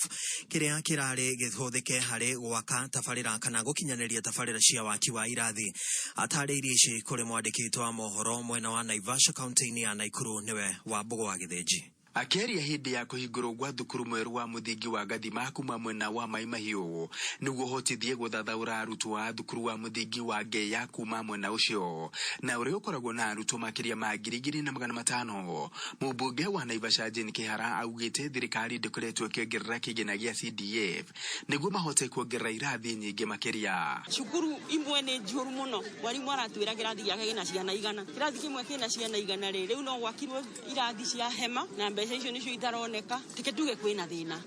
kĩrĩa kĩrarĩ gĩhũthĩke harĩ gwaka tabarĩra kana gũkinyanĩria tabarĩra cia waki wa irathi. Atarĩirie ici kũrĩ mwandĩki witũ wa mohoro mwena wa Naivasha, kaunti-inĩ ya Nakuru, nĩwe Wambũgũ wa Gĩthĩnji. Akĩaria hĩndĩ ya kũhingũrwo gwa thukuru mwerũ wa mũthingi wa Gathima kuma mwena wa Mai Mahiũ nĩguo hotithie gũthathaũra arutwo a thukuru wa mũthingi wa Ngeya kuma mwena ũcio na ũrĩa ũkoragwo na arutwo makĩria ma 2500, mũmbunge wa Naivasha Jane Kihara augĩte thirikari ndĩkoretwo ĩkĩongerera kĩgĩna gĩa CDF nĩguo mahote kuongerera irathi nyingĩ makĩria. Cukuru imwe nĩ njihũru mũno, mwarimũ aratwĩra kĩrathi gĩake kĩna ciana 100, kĩrathi kĩmwe kĩna ciana 100 rĩ, rĩu no gwakirwo irathi cia hema na mbeca icio nĩcio itaroneka. Tike tuge kwĩna thĩna,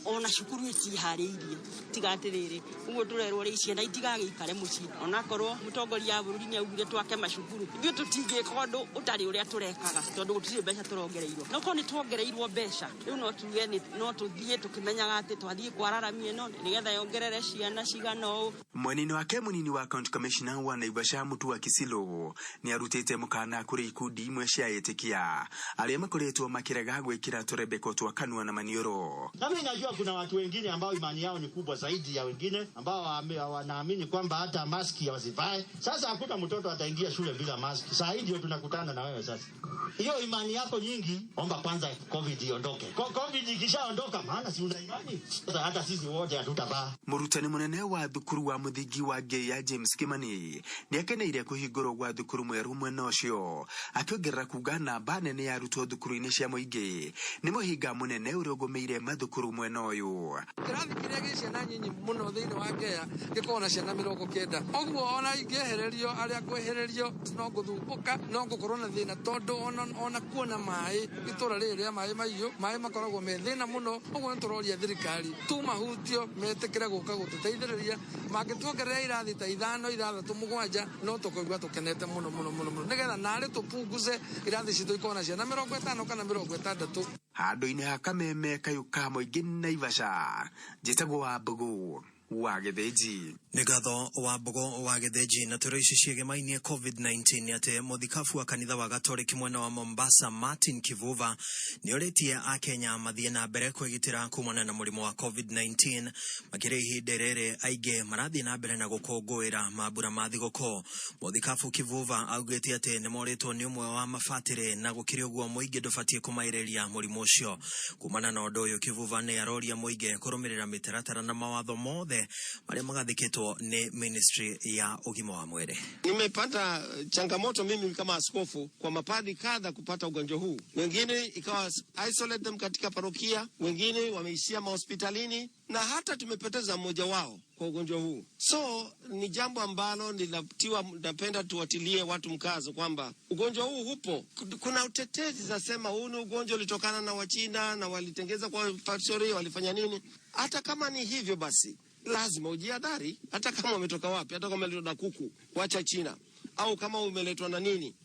ona cukuru ĩtiharĩirie, tiga atĩrĩrĩ ũguo tũrerwo rĩ, ciana itigagĩikare mũciĩ, onakorwo mũtongoria wa bũrũri nĩ augire twake macukuru, ithuĩ tũtingĩka ũndũ ũtarĩ ũrĩa tũrekaga tondũ gũtirĩ mbeca tũrongereirwo. No korwo nĩ tuongereirwo mbeca rĩu, no tuge no tũthiĩ tũkĩmenyaga atĩ twathiĩ kwararamia ĩno nĩgetha yongerere ciana cigana ũũ. Mwena-inĩ wake, mũnini wa county commissioner wa Naivasha Mutua Kisilu nĩ arutĩte mũkana kũrĩ ikundi imwe cia etĩkia arĩa makoretwo makĩrega gwĩkĩra tũrembeko twa kanua na maniũrũ. Na mimi najua kuna watu wengine ambao imani yao ni kubwa zaidi ya wengine ambao wanaamini kwamba hata maski wasivae. Sasa hakuna mtoto ataingia shule bila maski. Saa hii ndio tunakutana na wewe sasa. Hiyo imani yako nyingi, omba kwanza COVID iondoke. COVID ikishaondoka, maana si una imani. Sasa hata sisi wote hatutavaa. Mũrutani mũnene wa thukuru wa mũthingi wa Ngeya James Kimani nĩ akeneire kũhingũrwo gwa thukuru mwerũ mwena ũcio, akĩongerera kuga namba nene ya arutwo thukuru-inĩ cia mũingĩ. mũingĩ nĩ mũhĩnga mũnene ũrĩa ũgũmĩire mathukuru mwena ũyũ. Kĩrathi kĩrĩa gĩ ciana nyinyi mũno thĩinĩ wa Ngea gĩkoragwo na ciana 90. Ũguo ona ingĩehererio arĩa ngwehererio no ngũthumbũka, no ngũkorwo na thĩna tondũ ona kuona maĩ itũra rĩrĩ rĩa maĩ mahiũ, maĩ makoragwo me thĩna mũno. Ũguo nĩ tũroria thirikari tumahutio metĩkĩre gũka gũtũteithĩrĩria, mangĩtuongerera irathi ta 5, 6, 7 no tũkũigua tũkenete mũno mũno mũno mũno, nĩgetha narĩ tũpunguze irathi citũ ikorwo na ciana 50 kana 60. Handũ-inĩ ha Kameme kayũ ka mũingĩ Naivasha, njĩtagwo Wambũgũ wa Gĩthĩnji. Nĩ ngatho Wambũgũ wa Gĩthĩnji. Na tũrĩ ici ciĩgemainie COVID-19 nĩ atĩ mũthikabu wa kanitha wa Gatoriki mwena wa Mombasa Martin Kivuva nĩ orĩtie akenya mathiĩ na mbere kwĩgitĩra kumana na mũrimũ wa COVID-19, makĩria ihinda rĩrĩ aingĩ marathiĩ na mbere na gũkũngũĩra mambura ma thigũkũ. Mũthikabu Kivuva augĩte atĩ nĩ morĩtwo nĩ ũmwe wa mabatĩrĩ na gũkĩrĩ ũguo mũingĩ ndũbatiĩ kũmaĩrĩria mũrimũ ũcio. Kumana na ũndũ ũyũ, Kivuva nĩ aroria mũingĩ kũrũmĩrĩra mĩtaratara na mawatho mothe marĩa magathĩkĩtwo nĩ ministry ya ũgima wa mwĩrĩ. Nimepata changamoto mimi kama askofu kwa mapadri kadha kupata ugonjwa huu, wengine ikawa isolate them katika parokia, wengine wameishia mahospitalini na hata tumepoteza mmoja wao kwa ugonjwa huu. So ni jambo ambalo nilatiwa, napenda tuwatilie watu mkazo kwamba ugonjwa huu upo. Kuna utetezi zasema huu ni ugonjwa ulitokana na Wachina na walitengeza kwa factory, walifanya nini. Hata kama ni hivyo basi lazima ujihadhari, hata kama umetoka wapi, hata kama umeletwa na kuku wacha China au kama umeletwa na nini.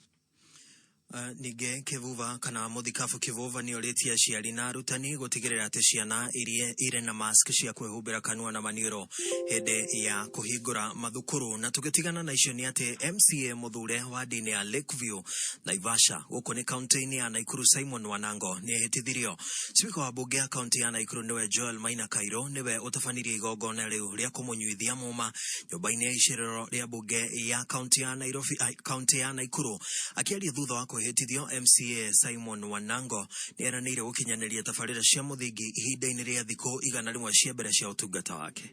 Ningĩ Kivuva kana mũthikabu Kivuva nĩ orĩtie aciari na arutani gũtigĩrĩra atĩ ciana iria irĩ na mask cia kwĩhumbĩra kanua na maniũrũ hĩndĩ ya kũhingũra mathukuru. Na tũgĩtigana na icio nĩ atĩ MCA mũthure wa ndini ya Lakeview Naivasha gũkũ nĩ kaunti-inĩ ya Nakuru Simon Wanango nĩ ehĩtithirio. Spika wa bunge ya kaunti ya Nakuru nĩwe Joel Maina Kairo nĩwe ũtabanirie igongona rĩu rĩa kũmũnyuithia mũma nyũmba-inĩ ya icirĩro rĩa bunge ya kaunti ya Nairobi, kaunti ya Nakuru. Akĩaria thutha wa kwĩhĩtithio, MCA Simon Wanango nĩ eranĩire gũkinyanĩria tabarĩra cia mũthingi ihinda-inĩ rĩa thikũ 100 cia mbere cia ũtungata wake.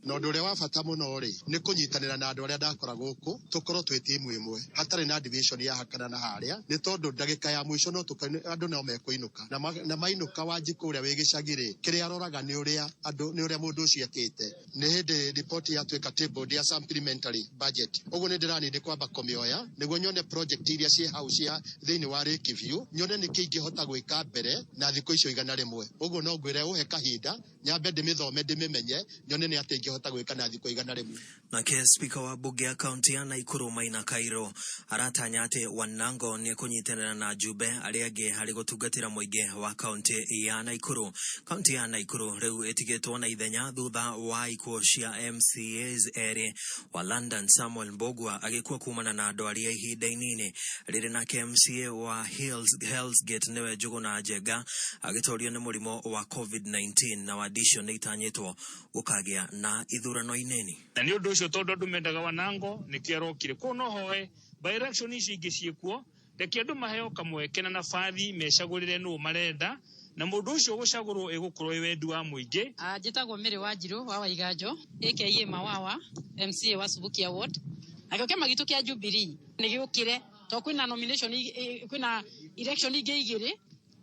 Na ũndũ ũrĩa wa bata mũno rĩ nĩ kũnyitanĩra na andũ arĩa ndakora gũkũ tũkorwo twĩ timu ĩmwe hatarĩ na division ya hakana na harĩa, nĩ tondũ ndagĩka ya mũico no andũ no mekũinũka na mainũka Wanjikũ ũrĩa wĩ gĩcagi rĩ, kĩrĩa aroraga nĩ ũrĩa andũ, nĩ ũrĩa mũndũ ũcio ekĩte. Nĩ hĩndĩ riboti yatuĩka tabled ya supplementary budget, ũguo nĩ ndĩranindĩ kwamba kũmĩoya nĩguo nyone project iria ciĩ hau cia thĩinĩ wa Lakeview, nyone nĩkĩ ingĩhota gwĩka mbere na thikũ icio 100. Ũguo no ngwĩre ũhe kahinda nyambe ndĩmĩthome ndĩmĩmenye nyone nĩ atĩa ingĩhota gwĩka na thikũ 100. Nake spika wa bunge ya kaunti ya Nakuru Maina Kairo aratanya atĩ Wanango nĩ ekũnyitanĩra na njumbe arĩa angĩ harĩ gũtungatĩra mũingĩ wa kaunti ya Nakuru. Kaunti ya Nakuru rĩu ĩtigĩtwo na ithenya thutha wa ikuũ cia MCAs erĩ wa London Samuel Mbugua agĩkua kumana na ndwari ya ihinda inini, rĩrĩ nake MCA wa Hell's Gate nĩwe Njuguna Njenga agĩtorio nĩ mũrimũ wa COVID-19, na wadi icio nĩ itanyĩtwo gũkagĩa na ithurano inini. Na nĩ ũndũ ũcio tondũ andũ mendaga Wanango nĩkĩo arokire kũu, no hoe by election ici ingĩ ciĩkuo, reke andũ maheo kamweke na nabathi mecagũrĩre nũũ marenda, na mũndũ ũcio ũgũcagũrwo ĩgũkorwo ĩ wendi wa mũingĩ. Njĩtagwo Mary Wanjirũ wa Waiganjo aka Mawawa, MCA wa Subukia Ward. Nakĩo kĩama gitũ kĩa Jubilee nĩ gĩũkĩre tondũ kwĩna nomination, kwĩna election ingĩ igĩrĩ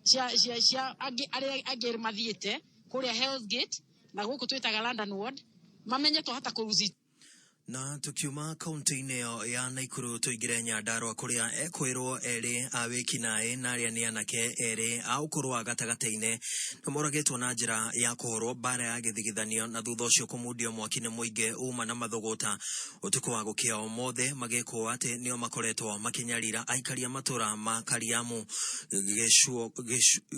cia angĩ arĩa angĩ mathiĩte kũrĩa Hell's Gate na gũkũ twĩtaga London Ward, mamenye twahota kũruci. Na tukiuma kaunti-inĩ ĩyo ya Nakuru tũingĩre Nyandarua kũrĩa ekwĩrwo erĩ a wĩkinaĩ na arĩa nĩ anake erĩ a ũkũrũ wa gatagatĩ-inĩ nĩ moragĩtwo na njĩra ya kũhũrwo mbara ya gĩthigithanio na thutha ũcio kũmundio mwaki nĩ mũingĩ uma na mathũgũta ũtukũ wa gũkĩa ũmũthĩ, magĩkwo atĩ nĩo makoretwo makĩnyarira aikari a matũra ma Kariamu,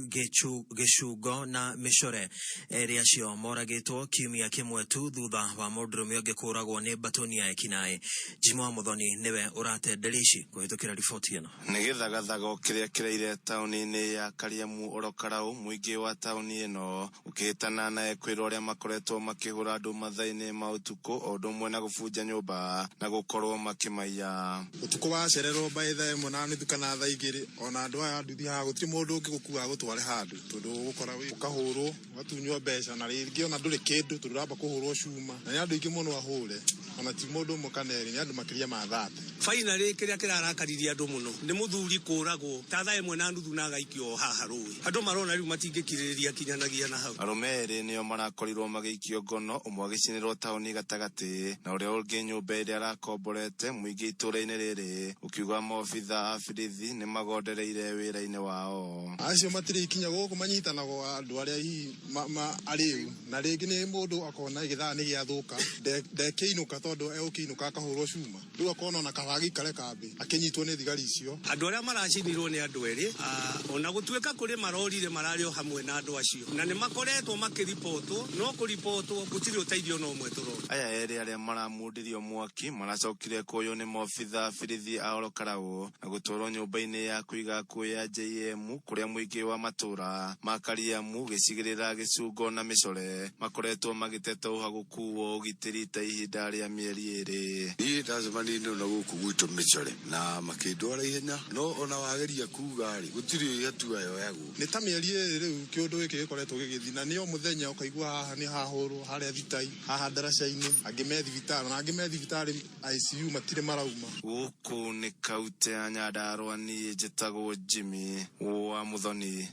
Gĩcungo na Mĩcore. Erĩ acio moragĩtwo kiumia kĩmwe tu thutha wa mũndũrũme ũngĩ kũũragwo nĩ batoni ya ekinaĩ. Jimo wa Muthoni nĩwe ũratenderia ici kũhĩtũkĩra riboti ĩno. Nĩ gĩthagathago kĩrĩa kĩraire taũni-inĩ ya Kariamu oro Karau, mũingĩ wa taũni ĩno ũkĩhĩtana na ekwĩrwo arĩa makoretwo makĩhũra andũ mathaa-inĩ ma ũtukũ o ũndũ ũmwe na gũbunja nyũmba na gũkorwo makĩmaiya. Ũtukũ wacererwo mbaĩ thaa ĩmwe na nuthu kana thaa igĩrĩ, ona andũ aya nduthi haha gũtirĩ mũndũ ũngĩgũkua agũtware handũ tondũ ũgũkora ũkahũrwo ũgatunywo mbeca na rĩngĩ ona ndũrĩ kĩndũ tondũ ũramba kũhũrwo cuma na nĩ andũ aingĩ mũno ahũre. Ona ti mũndũ ũmwe kana erĩ, nĩ andũ makĩria ma 30. Finally kĩrĩa kĩrarakaririe andũ mũno nĩ mũthuri kũragwo ta thaa 1:30 na agaikio o haha rũĩ. Andũ marona rĩu matingĩkirĩrĩria kinyanagia na hau. Arũme erĩ nĩo marakorirwo magĩikio ngono, ũmwe agĩcinĩrwo taũni gatagatĩ na ũrĩa ũngĩ nyũmba ĩrĩa arakomborete mũingĩ itũũra-inĩ rĩrĩ ũkiuga maobitha a birithi nĩ magondereire wĩra-inĩ wao. Acio matirĩ ikinya gũkũ manyitanagwo andũ arĩa hihi arĩu na rĩngĩ nĩ mũndũ akona gĩthaa nĩ gĩathũka ndekĩinũka tondũ egũkĩinũka akahũrwo cuma rĩu akona ona kaba agĩikare kambĩ akĩnyitwo nĩ thigari icio. Andũ arĩa maracinirwo nĩ andũ erĩ, ona gũtuĩka kũrĩ marorire mararĩ o hamwe na andũ acio na nĩ makoretwo makĩribotwo, no kũribotwo gũtirĩ ũteithio na ũmwe tũrona. Aya erĩ arĩa maramundirio mwaki maracokire kuoywo nĩ maobitha birithi a Olokarau na gũtwarwo nyũmba-inĩ ya kũiga akuũ ya JM kũrĩa mũingĩ wa matũũra ma Kariamu, gĩcigĩrĩra Gĩcungo na Mĩcore makoretwo magĩteta ũhagũku wa ũgitĩri ta ihinda rĩa mĩeri ĩrĩ. Niĩ ndacemanirie na gũkũ gwitũ Mĩcore na makĩndwara ihenya, no ona wageria kuga rĩ gũtirĩ hatua yoyagwo. Nĩ ta mĩeri ĩrĩ rĩu kĩũndũ gĩkĩ gĩkoretwo gĩgĩthiĩ na nĩ o mũthenya ũkaigua haha nĩ hahũrwo, harĩa thitai, haha ndaraca-inĩ, angĩ me thibitarĩ na angĩ me thibitarĩ ICU matirĩ marauma. Gũkũ nĩ kaunti ya Nyandarua, niĩ njĩtagwo Jimmy wa Muthoni.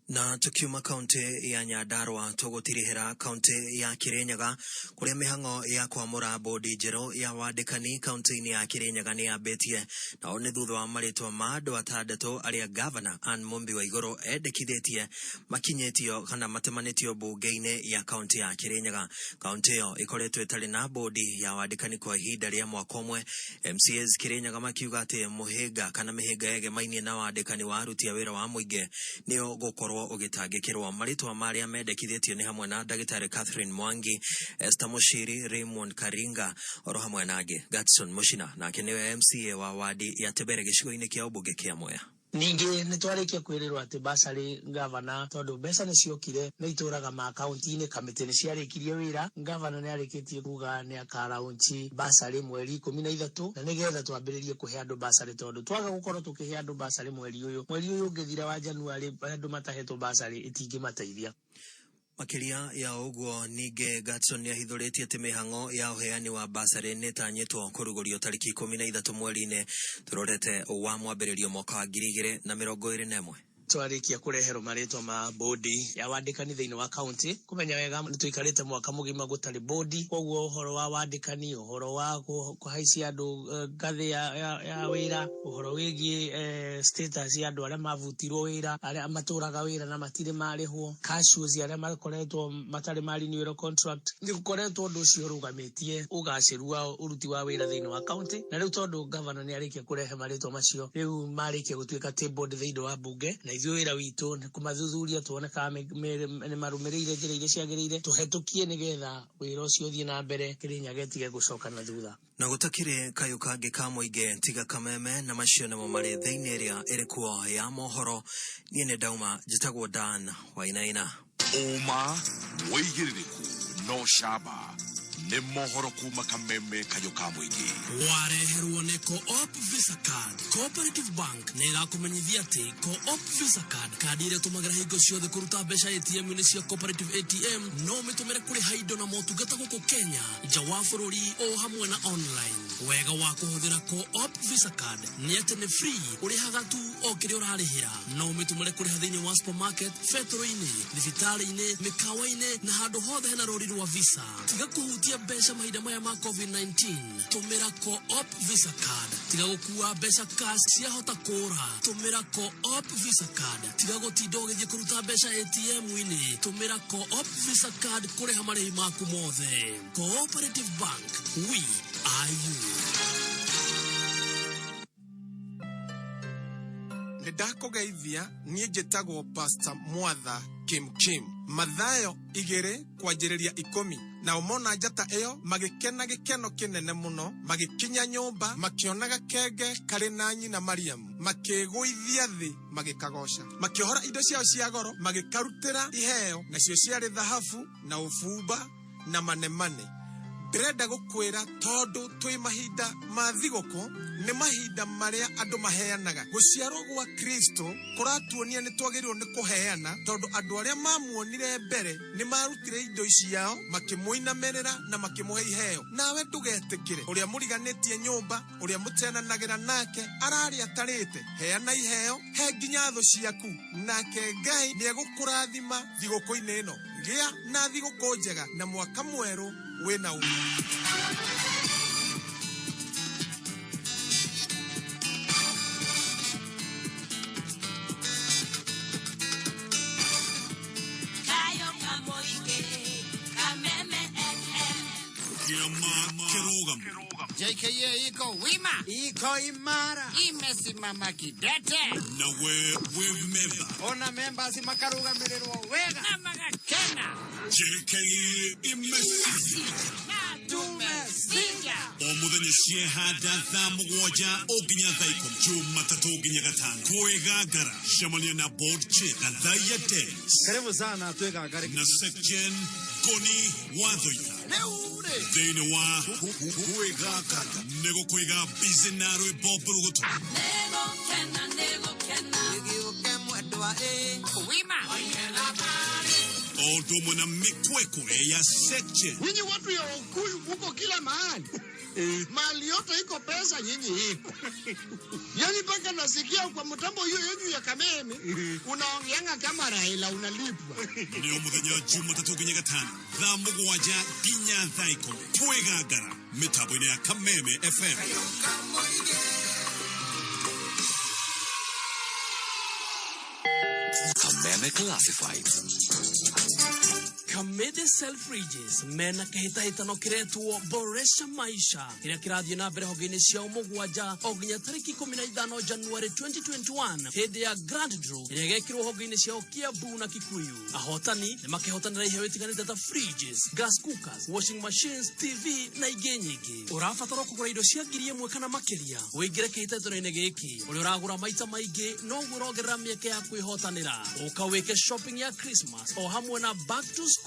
Na tukiuma kaunti ya Nyandarua tũgũtirihĩra kaunti ya Kirinyaga kũrĩa mĩhang'o ya kwamũra bodi njerũ ya wandĩkani kaunti-inĩ ya Kirinyaga nĩ yambĩtie, nao nĩ thutha wa marĩtwa ma andũ atandatũ arĩa gavana Anne Mumbi Waigũrũ endekithĩtie makinyĩtio kana matemanĩtio mbunge-inĩ ya kaunti ya Kirinyaga. Kaunti ĩyo ĩkoretwo ĩtarĩ na bodi ya wandĩkani kwa ihinda rĩa mwaka ũmwe. MCAs Kirinyaga makiuga atĩ mũhĩnga kana mĩhĩnga yegemainie na wandĩkani wa aruti a wĩra wa mũingĩ nĩo gũkorwo ũgĩtangĩkĩrwo. Marĩtwa marĩa mendekithĩtio nĩ hamwe na Ndagĩtarĩ Catherine Mwangi, Esther Mushiri, Raymond Karinga oro hamwe na angĩ. Gatson Mushina nake nĩwe MCA wa wadi ya Tebere gĩcigo-inĩ kĩa ũmbunge kĩa Mwea. Ningĩ nĩ twarĩkia kwĩrĩrwo atĩ basarĩ gavana tondũ mbeca nĩ ciokire nĩ itũraga ma akaunti-inĩ, kamĩtĩ nĩ ciarĩkirie wĩra, gavana nĩ arĩkĩtie kuga nĩ akaraunchi basarĩ mweri 13 na nĩgetha twambĩrĩrie kũhe andũ basarĩ tondũ twaga gũkorwo tũkĩhe andũ basarĩ mweri ũyũ, mweri ũyũ ũngĩthira wa Januarĩ andũ matahetwo basarĩ ĩtingĩmateithia. Makĩria ya ũguo ningĩ Gatson nĩ ahithũrĩtie atĩ mĩhang'o ya ũheani wa basarĩ nĩ ĩtanyĩtwo kũrugũrio tarĩki 13 mweri-inĩ tũrorete wa mwambĩrĩrio mwaka wa 2021. Twarĩkia kũreherwo marĩtwa ma bodi ya wandĩkani thĩinĩ wa kaunti, kũmenya wega nĩ tũikarĩte mwaka mũgima gũtarĩ bodi, koguo ũhoro wa wandĩkani, ũhoro wa kũhaicia andũ ngathĩ ya wĩra, ũhoro wĩgiĩ status ya andũ arĩa mabutirwo wĩra, arĩa matũraga wĩra na matirĩ marĩhwo, casuals arĩa makoretwo matarĩ ma renewal contract, nĩ gũkoretwo ũndũ ũcio ũrũgamĩtie ũgacĩru wa ũruti wa wĩra thĩinĩ wa kaunti. Na rĩu tondũ gavana nĩ arĩkia kũrehe marĩtwa macio, rĩu marĩkia gũtuĩka tabled thĩinĩ wa mbunge, na ithuĩ wĩra witũ nĩ kũmathuthuria tuone kana nĩ marũmĩrĩire njĩra iria ciagĩrĩire, tũhetũkie nĩgetha wĩra ũcio ũthiĩ na mbere, Kĩrĩnyaga ĩtige gũcoka na thutha. Na gũtakĩrĩ kayũ kangĩ ka mũingĩ tiga kameme, na macio nĩmo marĩ thĩinĩ ĩrĩa ĩrĩ kuo ya mohoro. Niĩ nĩ ndauma, njĩtagwo Dan Wainaina. Ũma wĩigĩrĩrĩku no camba nĩ mohoro kuma kameme kayũ ka mũingĩ. Wareherwo nĩ Co-op Visa Card. Cooperative Bank nĩ ĩrakũmenyithia atĩ Co-op Visa Card, kandi ĩrĩa ũtũmagĩra hingo ciothe kũruta mbeca ATM-inĩ cia Cooperative ATM, no ũmĩtũmĩre kũrĩha indo na motungata gũkũ Kenya, nja wa bũrũri o hamwe na online. Wega wa kũhũthĩra Co-op Visa Card nĩ atĩ nĩ free, ũrĩhaga tu o kĩrĩa ũrarĩhĩra. No ũmĩtũmĩre kũrĩha thĩinĩ wa supermarket, betũrũ-inĩ, thibitarĩ-inĩ, mĩkawa-inĩ na handũ hothe hena rũri rwa Visa. Tiga kũhutia mbeca mahinda maya ma COVID-19, tũmĩra Co-op Visa Card. Tiga gũkua mbeca cash ciahota kũra, tũmĩra Co-op Visa Card. Tiga gũtinda ũgĩthiĩ kũruta mbeca ATM-inĩ, tũmĩra Co-op Visa Card kũrĩha marĩhi maku mothe. Cooperative Bank, we are you. Nĩ ndakũgeithia, niĩ njĩtagwo Pastor Mwatha Kim Kim. Mathayo 2 kwanjĩrĩria 10. Nao mona njata ĩyo magĩkena gĩkeno kĩnene mũno, magĩkinya nyũmba makĩona gakenge karĩ na nyina Mariamu, makĩgũithia thĩ magĩkagoca, makĩohora indo ciao cia goro magĩkarutĩra iheo, nacio ciarĩ thahabu na ũbumba na manemane. Ndĩrenda gũkwĩra tondũ twĩ mahinda ma thigũkũ, nĩ mahinda marĩa andũ maheanaga. Gũciarwo gwa Kristo kũratuonia nĩ twagĩrĩirwo nĩ kũheana, tondũ andũ arĩa mamuonire mbere nĩ marutire indo ciao, makĩmũinamĩrĩra na makĩmũhe iheo. Nawe ndũgetĩkĩre ũrĩa mũriganĩtie nyũmba, ũrĩa mũtenanagĩra nake ararĩa atarĩte, heana iheo, he nginya thũ ciaku, nake Ngai nĩ egũkũrathima thigũkũ-inĩ ĩno. Gĩa na thigũkũ njega na mwaka mwerũ wĩna ũma. Kayo kamoike, Kameme FM. Kĩama kĩrũgamu. JKA iko wima, iko imara, imesimama kidete. Nawe wĩ memba. Ona members makarugamirĩrwo wega na magakena. JKA imesija. Tumesija. O mũthenya ciehanda thaa 7 o nginya thaa 10, Jumatatũ nginya Gatano. Kwĩgangara, cemania na board chair Gathaia Dennis. Karibu sana twĩgangare. Na Section Ngoni Wathoita. Rĩu rĩ. Thĩinĩ wa Kwĩgangara nĩ gũkũiga busy na rwĩmbo mbũrũgũtũ. Negokena, negokena. Gĩũke mwendwa ĩ. Wima. O ũndũ ũmwe na mĩkwekwe ya Section. Nyinyi watu ya Ukuyu muko kila mahali. Mali yote iko pesa, nyinyi iko. Yaani mpaka nasikia kwa mtambo hiyo yenyu ya Kameme unaongeanga kama Raila unalipwa. Nĩ o mũthenya Jumatatũ nginya Gatano thaa 7 nginya thaa 10. Twĩgangara mĩtambo-inĩ ya Kameme FM. Kameme Classifieds. Kamede Selfridges mena kĩhĩtahĩtano kĩretwo Boresha Maisha kĩrĩa kĩrathiĩ na mbere honge-inĩ ciao 7 o nginya tarĩki 15 January 2021 hĩndĩ ya Grand Draw ĩrĩa ĩgekĩrwo honge-inĩ ciao Kiambu na Kikuyu. Ahotani nĩ makĩhotanĩra iheo itiganĩte ta fridges, gas cookers, washing machines, TV na ingĩ nyingĩ. Ũrabatara kũgũra indo cia 1,000 kana makĩria ũingĩre kĩhĩtahĩtano-inĩ gĩkĩ. Ũrĩa ũragũra maita maingĩ noguo ũrongerera mĩeke ya kwĩhotanĩra. Ũka wĩke shopping ya Christmas o hamwe na back to school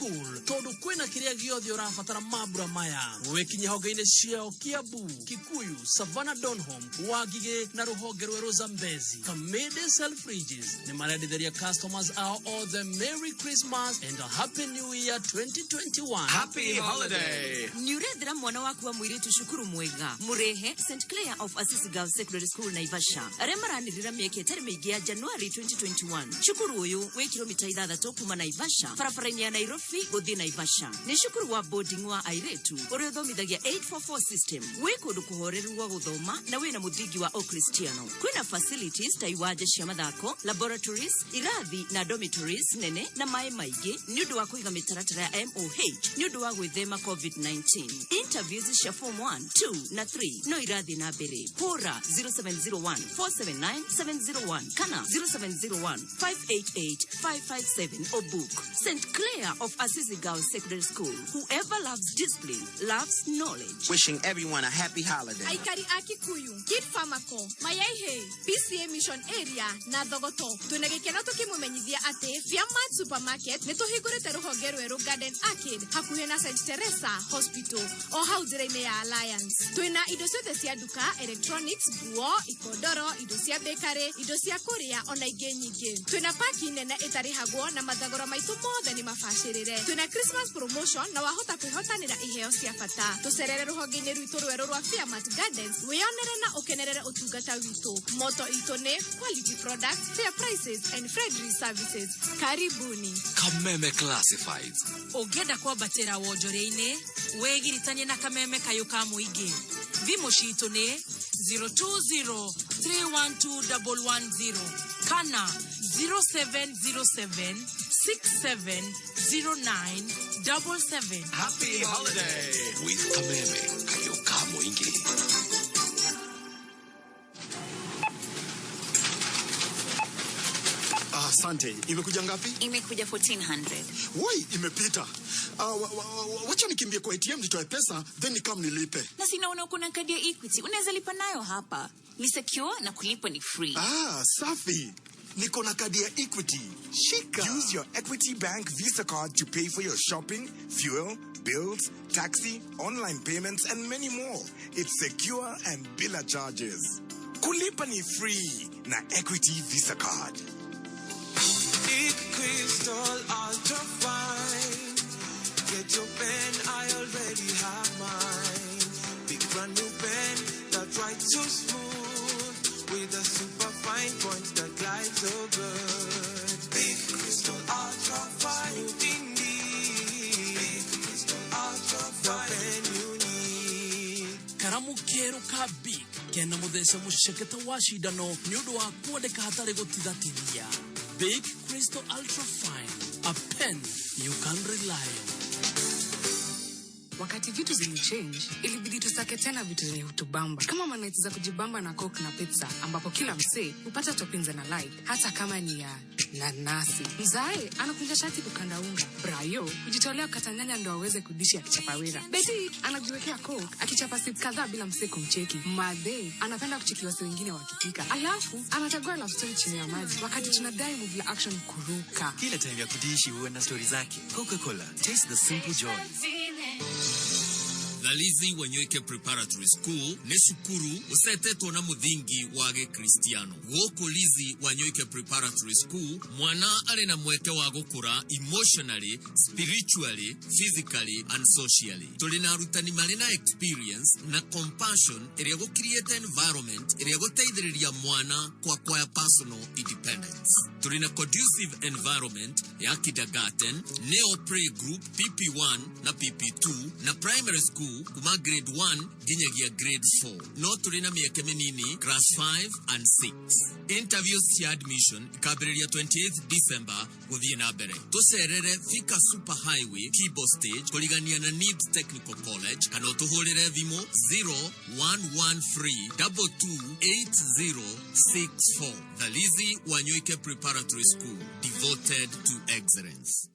tondũ kwĩna kĩrĩa gĩothe ũrabatara mambura maya. Wĩkinye honge-inĩ ciao Kiambu, Kikuyu, Savannah Donholm, Wangigĩ na rũhonge rwerũ Zambezi. Kamede Selfridges nĩ marendithĩria customers ao othe Merry Christmas and a Happy New Year 2021. Happy holiday. Nĩ ũrethera mwana waku wa mũirĩtu cukuru mwega, mũrehe St Clair of Assisi Girls Secondary School Naivasha, arĩa maranĩrĩra mĩeke ĩtarĩ mĩingĩ ya January 2021. Cukuru ũyũ wĩ kilomita 6 kuma Naivasha, barabara-inĩ ya Nairobi gũthiĩ Naivasha. Nĩ cukuru wa boarding wa airĩtu ũrĩa ũthomithagia 844 system, wĩ kũndũ kũhoreru gwa gũthoma na wĩna mũthingi wa Ũkristiano. Kwĩna facilities ta iwanja cia mathako, laboratories, irathi na dormitories nene na maĩ maingĩ nĩ ũndũ wa kũiga mĩtaratara ya MOH nĩ ũndũ wa gwĩthema COVID-19. Interviews cia form 1, 2 na 3 no irathiĩ na mbere. Hũra 0701 479 701 kana 0701 588 557 or book. St Clair of Assisi Girls Secondary School. Whoever loves discipline loves knowledge. Wishing everyone a happy holiday. Aikari a Kikuyu, Kid Pharmaco, Mayaihe, PCA Mission Area na Thogoto twĩna gĩkeno tũkĩmũmenyithia atĩ Fiamat Supermarket nĩ tũhingũrĩte rũhonge rwerũ Garden Arcade hakuhĩ na St Teresa Hospital o hau njĩra-inĩ ya Alliance. Twĩna indo ciothe cia nduka, electronics, nguo, ikondoro, indo cia bakery, indo cia kũrĩa ona ingĩ nyingĩ. Twĩna paki nene ĩtarĩhagwo na mathogora maitũ mothe nĩ mabacĩrĩre. Twĩna Christmas promotion na wahota kwĩhotanĩra iheo cia bata. Tũcerere rũhonge-inĩ rwitũ rwerũ rwa Fiamat Gardens wĩyonere na ũkenerere ũtungata witũ. Motto itũ nĩ quality products, fair prices and friendly services. Karibuni. Kameme Classifieds. Ũngĩenda kwambatĩra wonjoria-inĩ, wĩgiritanie na Kameme kayũ ka mũingĩ. Thimũ citũ nĩ 020 312 110 kana 0707 6709 77. Happy holiday. With Kameme kayũ ka mũingĩ. Asante. Imekuja ngapi? Imekuja 1400. Woi, imepita. Wacha nikimbie kwa ATM nitoe pesa then nikam nilipe. Na sinaona uko na kadi ya Equity. Unaweza lipa nayo hapa. Ni secure na kulipa ni free. Ah, safi. Niko na kadi ya Equity. Shika. Use your Equity Bank Visa card to pay for your shopping, fuel, bills, taxi, online payments and many more. It's secure and bila charges. Kulipa ni free na Equity Visa card. Big Crystal Ultra Fine. Get your pen, I already have mine. Big brand new pen that writes so smooth. With a super fine point that glides so good. Big Crystal Ultra Fine. Smooth indeed. Big Crystal Ultra Fine. The pen you need. Karamu keru ka Big kena muthece mucekete wa cindano nĩ ũndũ wa kwandĩka hatarĩ gũtithatithia. Big Crystal Ultra Fine, a pen you can rely on. Wakati vitu zilichange, ilibidi tusake tena vitu zenye hutubamba kama manights za kujibamba na Coke na pizza, ambapo kila msee hupata toppings na like, hata kama ni ya nanasi. Mzae anakunja shati kukanda unga, Brayo hujitolea kukata nyanya ndo aweze kudishi akichapa wera, Beti anajiwekea Coke akichapa sip kadhaa bila msee kumcheki, Madhe anapenda kucheki wase wengine wakipika, alafu anachagua love story chini ya maji wakati tunadai movie la action kuruka. Kila time ya kudishi huwa na stori zake. Coca-Cola, taste the simple joy. Thalizi Wanyoike Preparatory School nĩ cukuru ũcetetwo na mũthingi wa gĩkristiano. Gũkũ Lizi Wanyoike Preparatory School mwana arĩ na mweke wa gũkũra emotionally, spiritually, physically and socially. Tũrĩ na arutani marĩ na experience na compassion ĩrĩa gũcreate environment ĩrĩa gũteithĩrĩria mwana ku acquire personal independence. Tũrĩ na conducive environment ya kindergarten, neo playgroup, PP1 na PP2 na primary school kuma grade 1 nginyagia grade 4. No tũrĩ na mĩeke mĩnini class 5 and 6. Interviews cia admission ikambĩrĩria 28 December gũthiĩ na mbere. Tũcerere Thika Super Highway, Kibo Stage, kũrigania na Nibs Technical College, kana ũtũhũrĩre thimũ 0113 228064. Thalizi Wanyoike Preparatory School, devoted to excellence.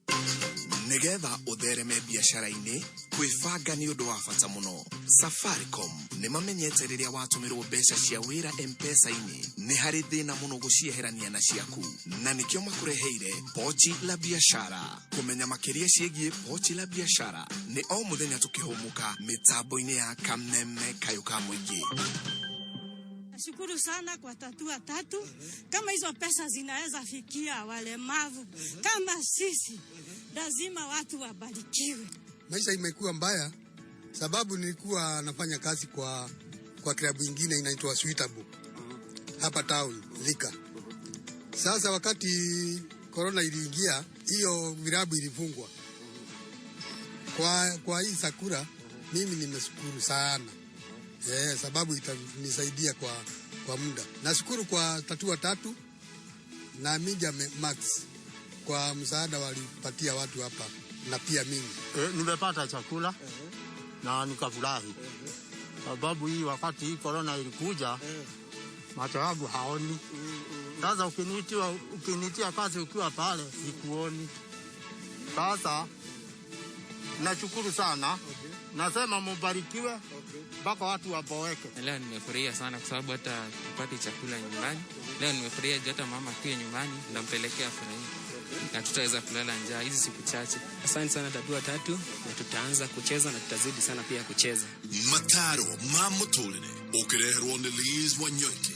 Nigetha uthereme biacara-inĩ, kwĩbanga nĩ ũndũ wa bata mũno. Safaricom nĩ mamenyete rĩrĩa watũmĩrwo mbeca cia wĩra M-Pesa-inĩ nĩ harĩ thĩna mũno gũcieherania na ciaku, na nĩkĩo makũreheire Pochi la Biashara. Kũmenya makĩria ciĩgiĩ Pochi la Biashara nĩ o mũthenya tũkĩhũmũka mĩtambo-inĩ ya Kameme Kayũ ka Mũingĩ. Nashukuru sana kwa Tatua Tatu. Kama hizo pesa zinaweza fikia walemavu kama sisi, lazima watu wabarikiwe. Maisha imekuwa mbaya sababu nilikuwa nafanya kazi kwa klabu ingine inaitwa Suitable hapa town Thika. Sasa wakati corona iliingia, hiyo vilabu ilifungwa. Kwa hii sakura mimi nimeshukuru sana sababu itanisaidia kwa muda. Nashukuru kwa Tatua Tatu na Media Max kwa msaada walipatia watu hapa na pia mimi. Nimepata chakula na nikafurahi, sababu hii wakati hii corona ilikuja, macho yangu haoni. Sasa ukinitia kazi ukiwa pale sikuoni. Sasa nashukuru sana, nasema mubarikiwe mpaka watu waboeke. Leo nimefurahia sana kwa sababu hata tupate chakula nyumbani. Leo nimefurahia juu hata mama akiwa nyumbani ndampelekea furahia na tutaweza kulala njaa hizi siku chache. Asante sana Tatua Tatu, na tutaanza kucheza na tutazidi sana pia kucheza. Mataro ma mũtũrĩre ũkĩreherwo nĩ Liz Wanyoike.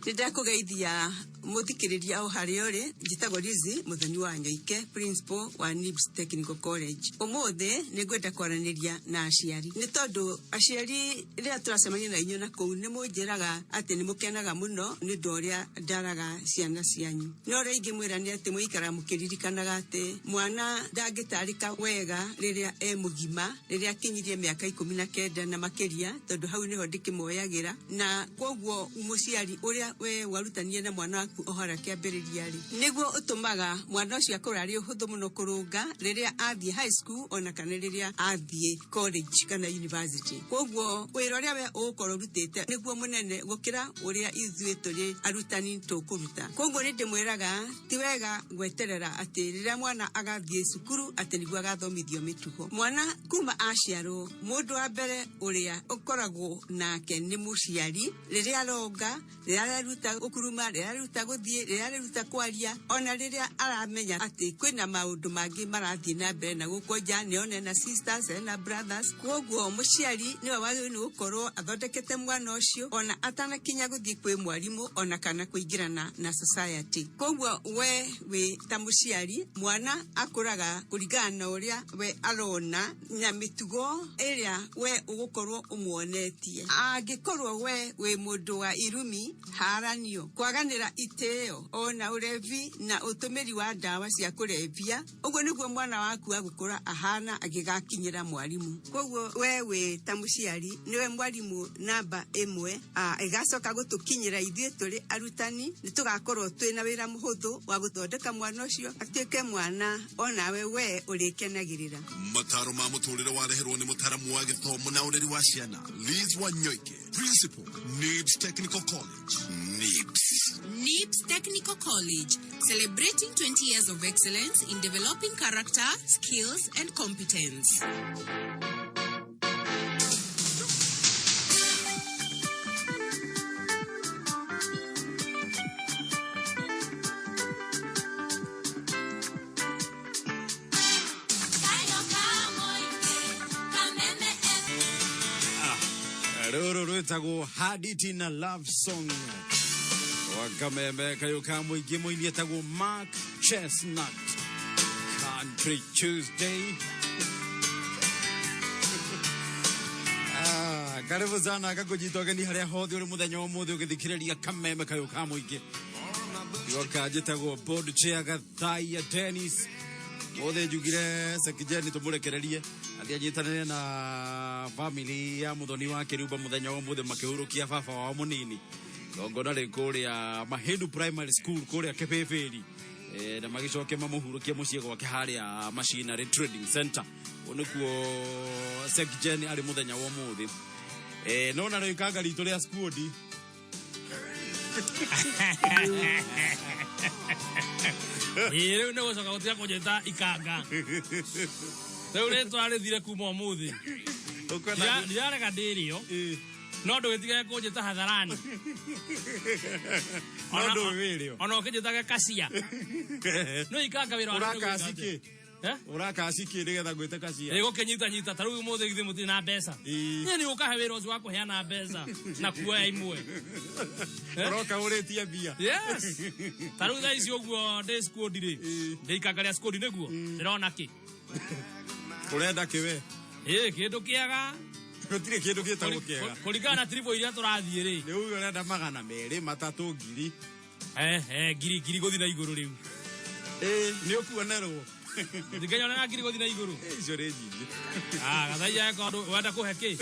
Nĩndakũgeithia mũthikĩrĩria o harĩa ũrĩ. Njĩtagwo Lizi Mũthoni wa Nyoike, principal wa Nibs Technical College. Ũmũthĩ nĩ ngwenda kwaranĩria na aciari, nĩ tondũ aciari, rĩrĩa tũracemania na inyuĩ na kũu, nĩ mũnjĩraga atĩ nĩ mũkenaga mũno nĩ ũndũ ũrĩa ndaraga ciana cianyu. No ũrĩa ingĩmwĩra nĩ atĩ mũikaraga mũkĩririkanaga atĩ mwana ndangĩtarĩka wega rĩrĩa e mũgima, rĩrĩa akinyirie mĩaka 19 na makĩria, tondũ hau nĩho ndĩkĩmoyagĩra. Na koguo mũciari ũrĩa we warutanie na mwana waku o harĩa kĩambĩrĩria rĩ, nĩguo ũtũmaga mwana ũcio akorwo arĩ ũhũthũ mũno kũrũnga rĩrĩa athiĩ high school ona kana rĩrĩa athiĩ college kana university. Koguo wĩra ũrĩa we ũgũkorwo ũrutĩte nĩguo mũnene gũkĩra ũrĩa ithuĩ tũrĩ arutani tũkũruta. Koguo nĩ ndĩmwĩraga ti wega gweterera atĩ rĩrĩa mwana agathiĩ cukuru atĩ nĩguo agathomithio mĩtugo. Mwana kuma aciarwo, mũndũ wa mbere ũrĩa ũkoragwo nake nĩ mũciari, rĩrĩa aronga, rĩrĩa areruta gũkuruma, rĩrĩa areruta areruta gũthiĩ, rĩrĩa areruta kwaria, ona rĩrĩa aramenya atĩ kwĩna maũndũ mangĩ marathiĩ na mbere na gũkũ nja, nĩona ena sisters, ena brothers. Koguo mũciari nĩwe wagĩrĩirwo nĩ gũkorwo athondekete mwana ũcio ona atanakinya gũthiĩ kwĩ mwarimũ ona kana kũingĩrana na society. Koguo we wĩ ta mũciari, mwana akũraga kũringana na ũrĩa we arona na mĩtugo ĩrĩa we ũgũkorwo ũmuonetie. Angĩkorwo we wĩ mũndũ wa irumi, haranio, kwaganĩra itĩo, ona ũrevi na ũtũmĩri wa ndawa cia kũrebia, ũguo nĩguo mwana waku agũkũra ahana agĩgakinyĩra mwarimũ. Koguo we wĩ ta mũciari nĩwe mwarimũ namba ĩmwe, ĩgacoka gũtũkinyĩra ithuĩ tũrĩ arutani, nĩ tũgakorwo twĩna wĩra mũhũthũ wa gũthondeka mwana ũcio atuĩke mwana onawe we ũrĩkenagĩrĩra. Mataro ma mũtũrĩre wareherwo nĩ mũtaramu wa gĩthomo na ũreri wa ciana Liz Wanyoike, Principal, NIBS Technical College. NIBS. NIBS Technical College, celebrating 20 years of excellence in developing character, skills, and competence. Rũrũ rwĩtagwo Haditi na Love Song wa kameme kayũ ka mũingĩ mũini etagwo Mark Chestnut. Country Tuesday. Ah, karibu sana gakũnyita ũgeni harĩa hothe ũrĩ mũthenya wa ũmũthĩ ũgĩthikĩrĩria kameme kayũ ka mũingĩ. Goka njĩtagwo board chair Gathaia Dennis. Mothe njugire Sekijeni tũmũrekererie athiĩ anyitanĩre na family ya mũthoni wa Kĩrumba mũthenya wa ũmũthĩ makĩhurũkia baba wao mũnini igongona rĩ kũrĩa Mahindu Primary School kũrĩa Kĩbĩbĩri, na magĩcoke mamũhurũkie mũciĩ gwake harĩa Machinery Trading Center. Ũũ nĩkuo Sekijeni arĩ mũthenya wa ũmũthĩ. No narĩo ikanga ritũ rĩa skuodi Ĩĩ, rĩu nĩ gũcoka gũtiga kũnjĩta ikanga. Rĩu rĩtwa rĩthire kuma ũmũthĩ. Ndirarega ndĩrĩo, no ndũgĩtigage kũnjĩta hadharani. No ndũĩ wĩrĩo. Ona ũkĩnjĩtage kacia no ikanga wĩra wa Ũrakaci kĩ? Ũrakaci kĩ nĩgetha ngwĩte kacia? Ĩ, gũkĩnyitanyita ta rĩu ũmũthĩ githĩ mũtirĩ na mbeca? Niĩ nĩ ũkahe wĩra ũcio wa kũheana mbeca na kuoya imwe. Ũroka ũrĩtie mbia. Yes, ta rĩu thaa ici ũguo ndĩ skuodi rĩ, ndĩ ikanga rĩa skuodi nĩguo ndĩrona kĩ. Ũrenda kĩ we? Ĩ, kĩndũ kĩega. Gũtirĩ kĩndũ gĩtagwo kĩega. Kũringana na tiribo iria tũrathiĩ rĩ. Rĩu ũrenda 200, 300, ngiri. Ngiri gũthiĩ na igũrũ rĩu. Ĩ, nĩ ũkuonerwo. Ndingĩnyonera ngiri gũthiĩ na igũrũ. Icio nĩ nyingĩ. Ah, gathaia eko andũ wenda kũhe kĩ?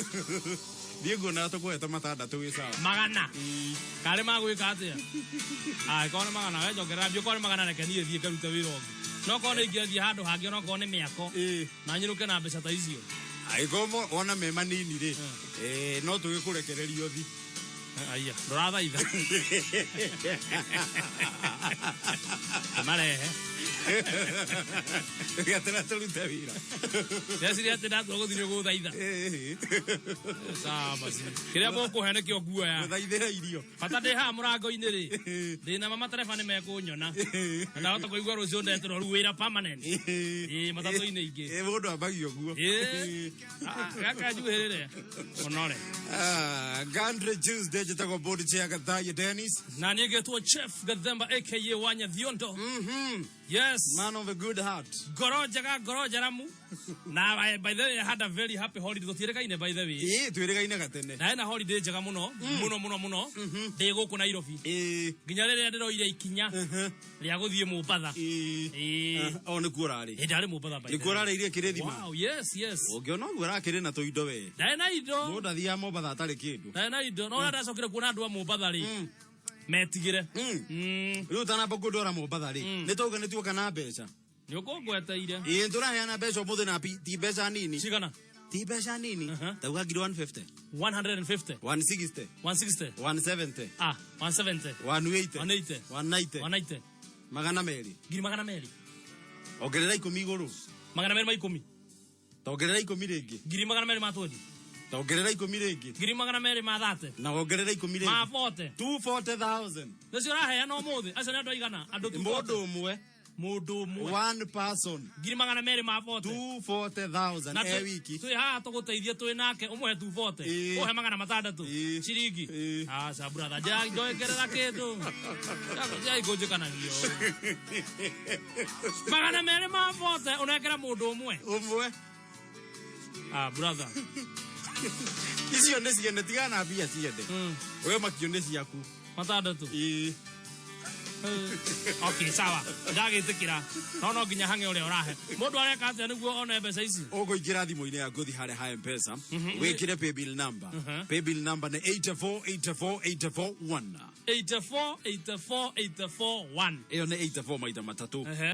Niĩ nguona tũkũhe ta 6 wĩ sawa. Magana. Karĩ magwĩka atĩa? Ah, korwo nĩ magana, we njongerera mbia, korwo nĩ magana reke niĩ thiĩ ngarute wĩra ũngĩ. No korwo nĩ ingĩathiĩ handũ hangĩ ona okorwo nĩ mĩako. Na nyinũke na mbeca ta icio. Angĩkorwo wona me manini rĩ, no tũgĩkũrekererie ũthi. Aya, ndũrathaitha. Marehe. Gatera tũrute wĩra. Ndeciria atĩ ndatua gũthiĩ nĩ ũgũthaitha. Sawa basi. Kĩrĩa mũkũhe nĩkĩo nguoya. Gũthaithĩra irio. Bata ndĩ haha mũrango-inĩ rĩ, ndĩ na mama tereba nĩ mekũnyona. Na ndahota kũigua rũciũ ndetĩrwo rĩu wĩra permanent. Ĩĩ, matatũ-inĩ ingĩ. Ĩĩ, mũndũ ambagia ũguo. Ĩĩ. Ah, gaka njuhĩrĩre. Honore. Ah, Gandre Tuesday njĩtagwo board chair Gathaia Dennis. Na niĩ ngetwo Chef Gathemba aka Wanya Thiondo. Yes. Man of a good heart. Ngoro njega, ngoro njaramu. Na by the way, I had a very happy holiday. Tũtiĩrĩgaine by the way. Ĩĩ, twĩrĩgaine gatene. Ndaĩ na holiday njega mũno, mũno mũno mũno. Ndĩ gũkũ Nairobi. Nginya rĩrĩa ndĩroire ikinya rĩa gũthiĩ Mombatha. Ĩĩ. O nĩkuo ũrarĩ. Ĩĩ, ndarĩ Mombatha by the Nĩkuo way. ũrarĩirie kĩrĩthima? Wow, yes, yes. Ũngĩona ũguo ũrakĩrĩ na tũindo we. Ndaĩ na indo. Mũndũ athiaga Mombatha atarĩ kĩndũ. Ndaĩ na indo. No ũrĩa ndacokire kuona andũ a Mombatha rĩ, metigĩre. Rĩu ũtanamba kũndwara Mombatha rĩ, nĩ twauga nĩ tuoka na mbeca. Nĩ ũkũngweteire. Ĩĩ, tũraheana mbeca ũmũthĩ na ti mbeca nini. Cigana? Ti mbeca nini. Tauga ngiri 150. 150. 160. 160. 170. Ah, 170. 180. 180. 190. 190. 200. Ngiri 200. Ongerera 10 igũrũ. 210. Tongerera 10 rĩngĩ. Ngiri 220. Ta ongerera ikũmi rĩngĩ. 230,000 Na ongerera ikũmi ma rĩngĩ. 40. 240,000. Nĩcio ũraheana ũmũthĩ. Acio nĩ andũ aigana? Andũ 240. Mũndũ ũmwe. Mũndũ ũmwe. One person. 240,000. 240,000 Na e wiki. twĩ haha tũgũteithie twĩ nake ũmũhe 240. Ĩĩ. Ũhe 600 ciringi. Aca brother, njoekerera kĩndũ. Njaikũnjĩkanagio. 240 ũnengere mũndũ ũmwe. Ũmwe. Ah brother. Icio nĩ ciene tigana na mbia ciende. We makio nĩ ciaku. 600. Ĩĩ. Okay, sawa. Ndagĩtĩkĩra. No no nginya hang'e ũrĩa ũrahe. Mũndũ areka atĩa nĩguo one mbeca ici? Ũkũingĩra thimũ-inĩ yaku ũthiĩ harĩa ha M-Pesa, wĩkĩre paybill number. Paybill number nĩ 8484841. 84 84 84 1. Ĩyo nĩ 84 maita matatũ. Ehe.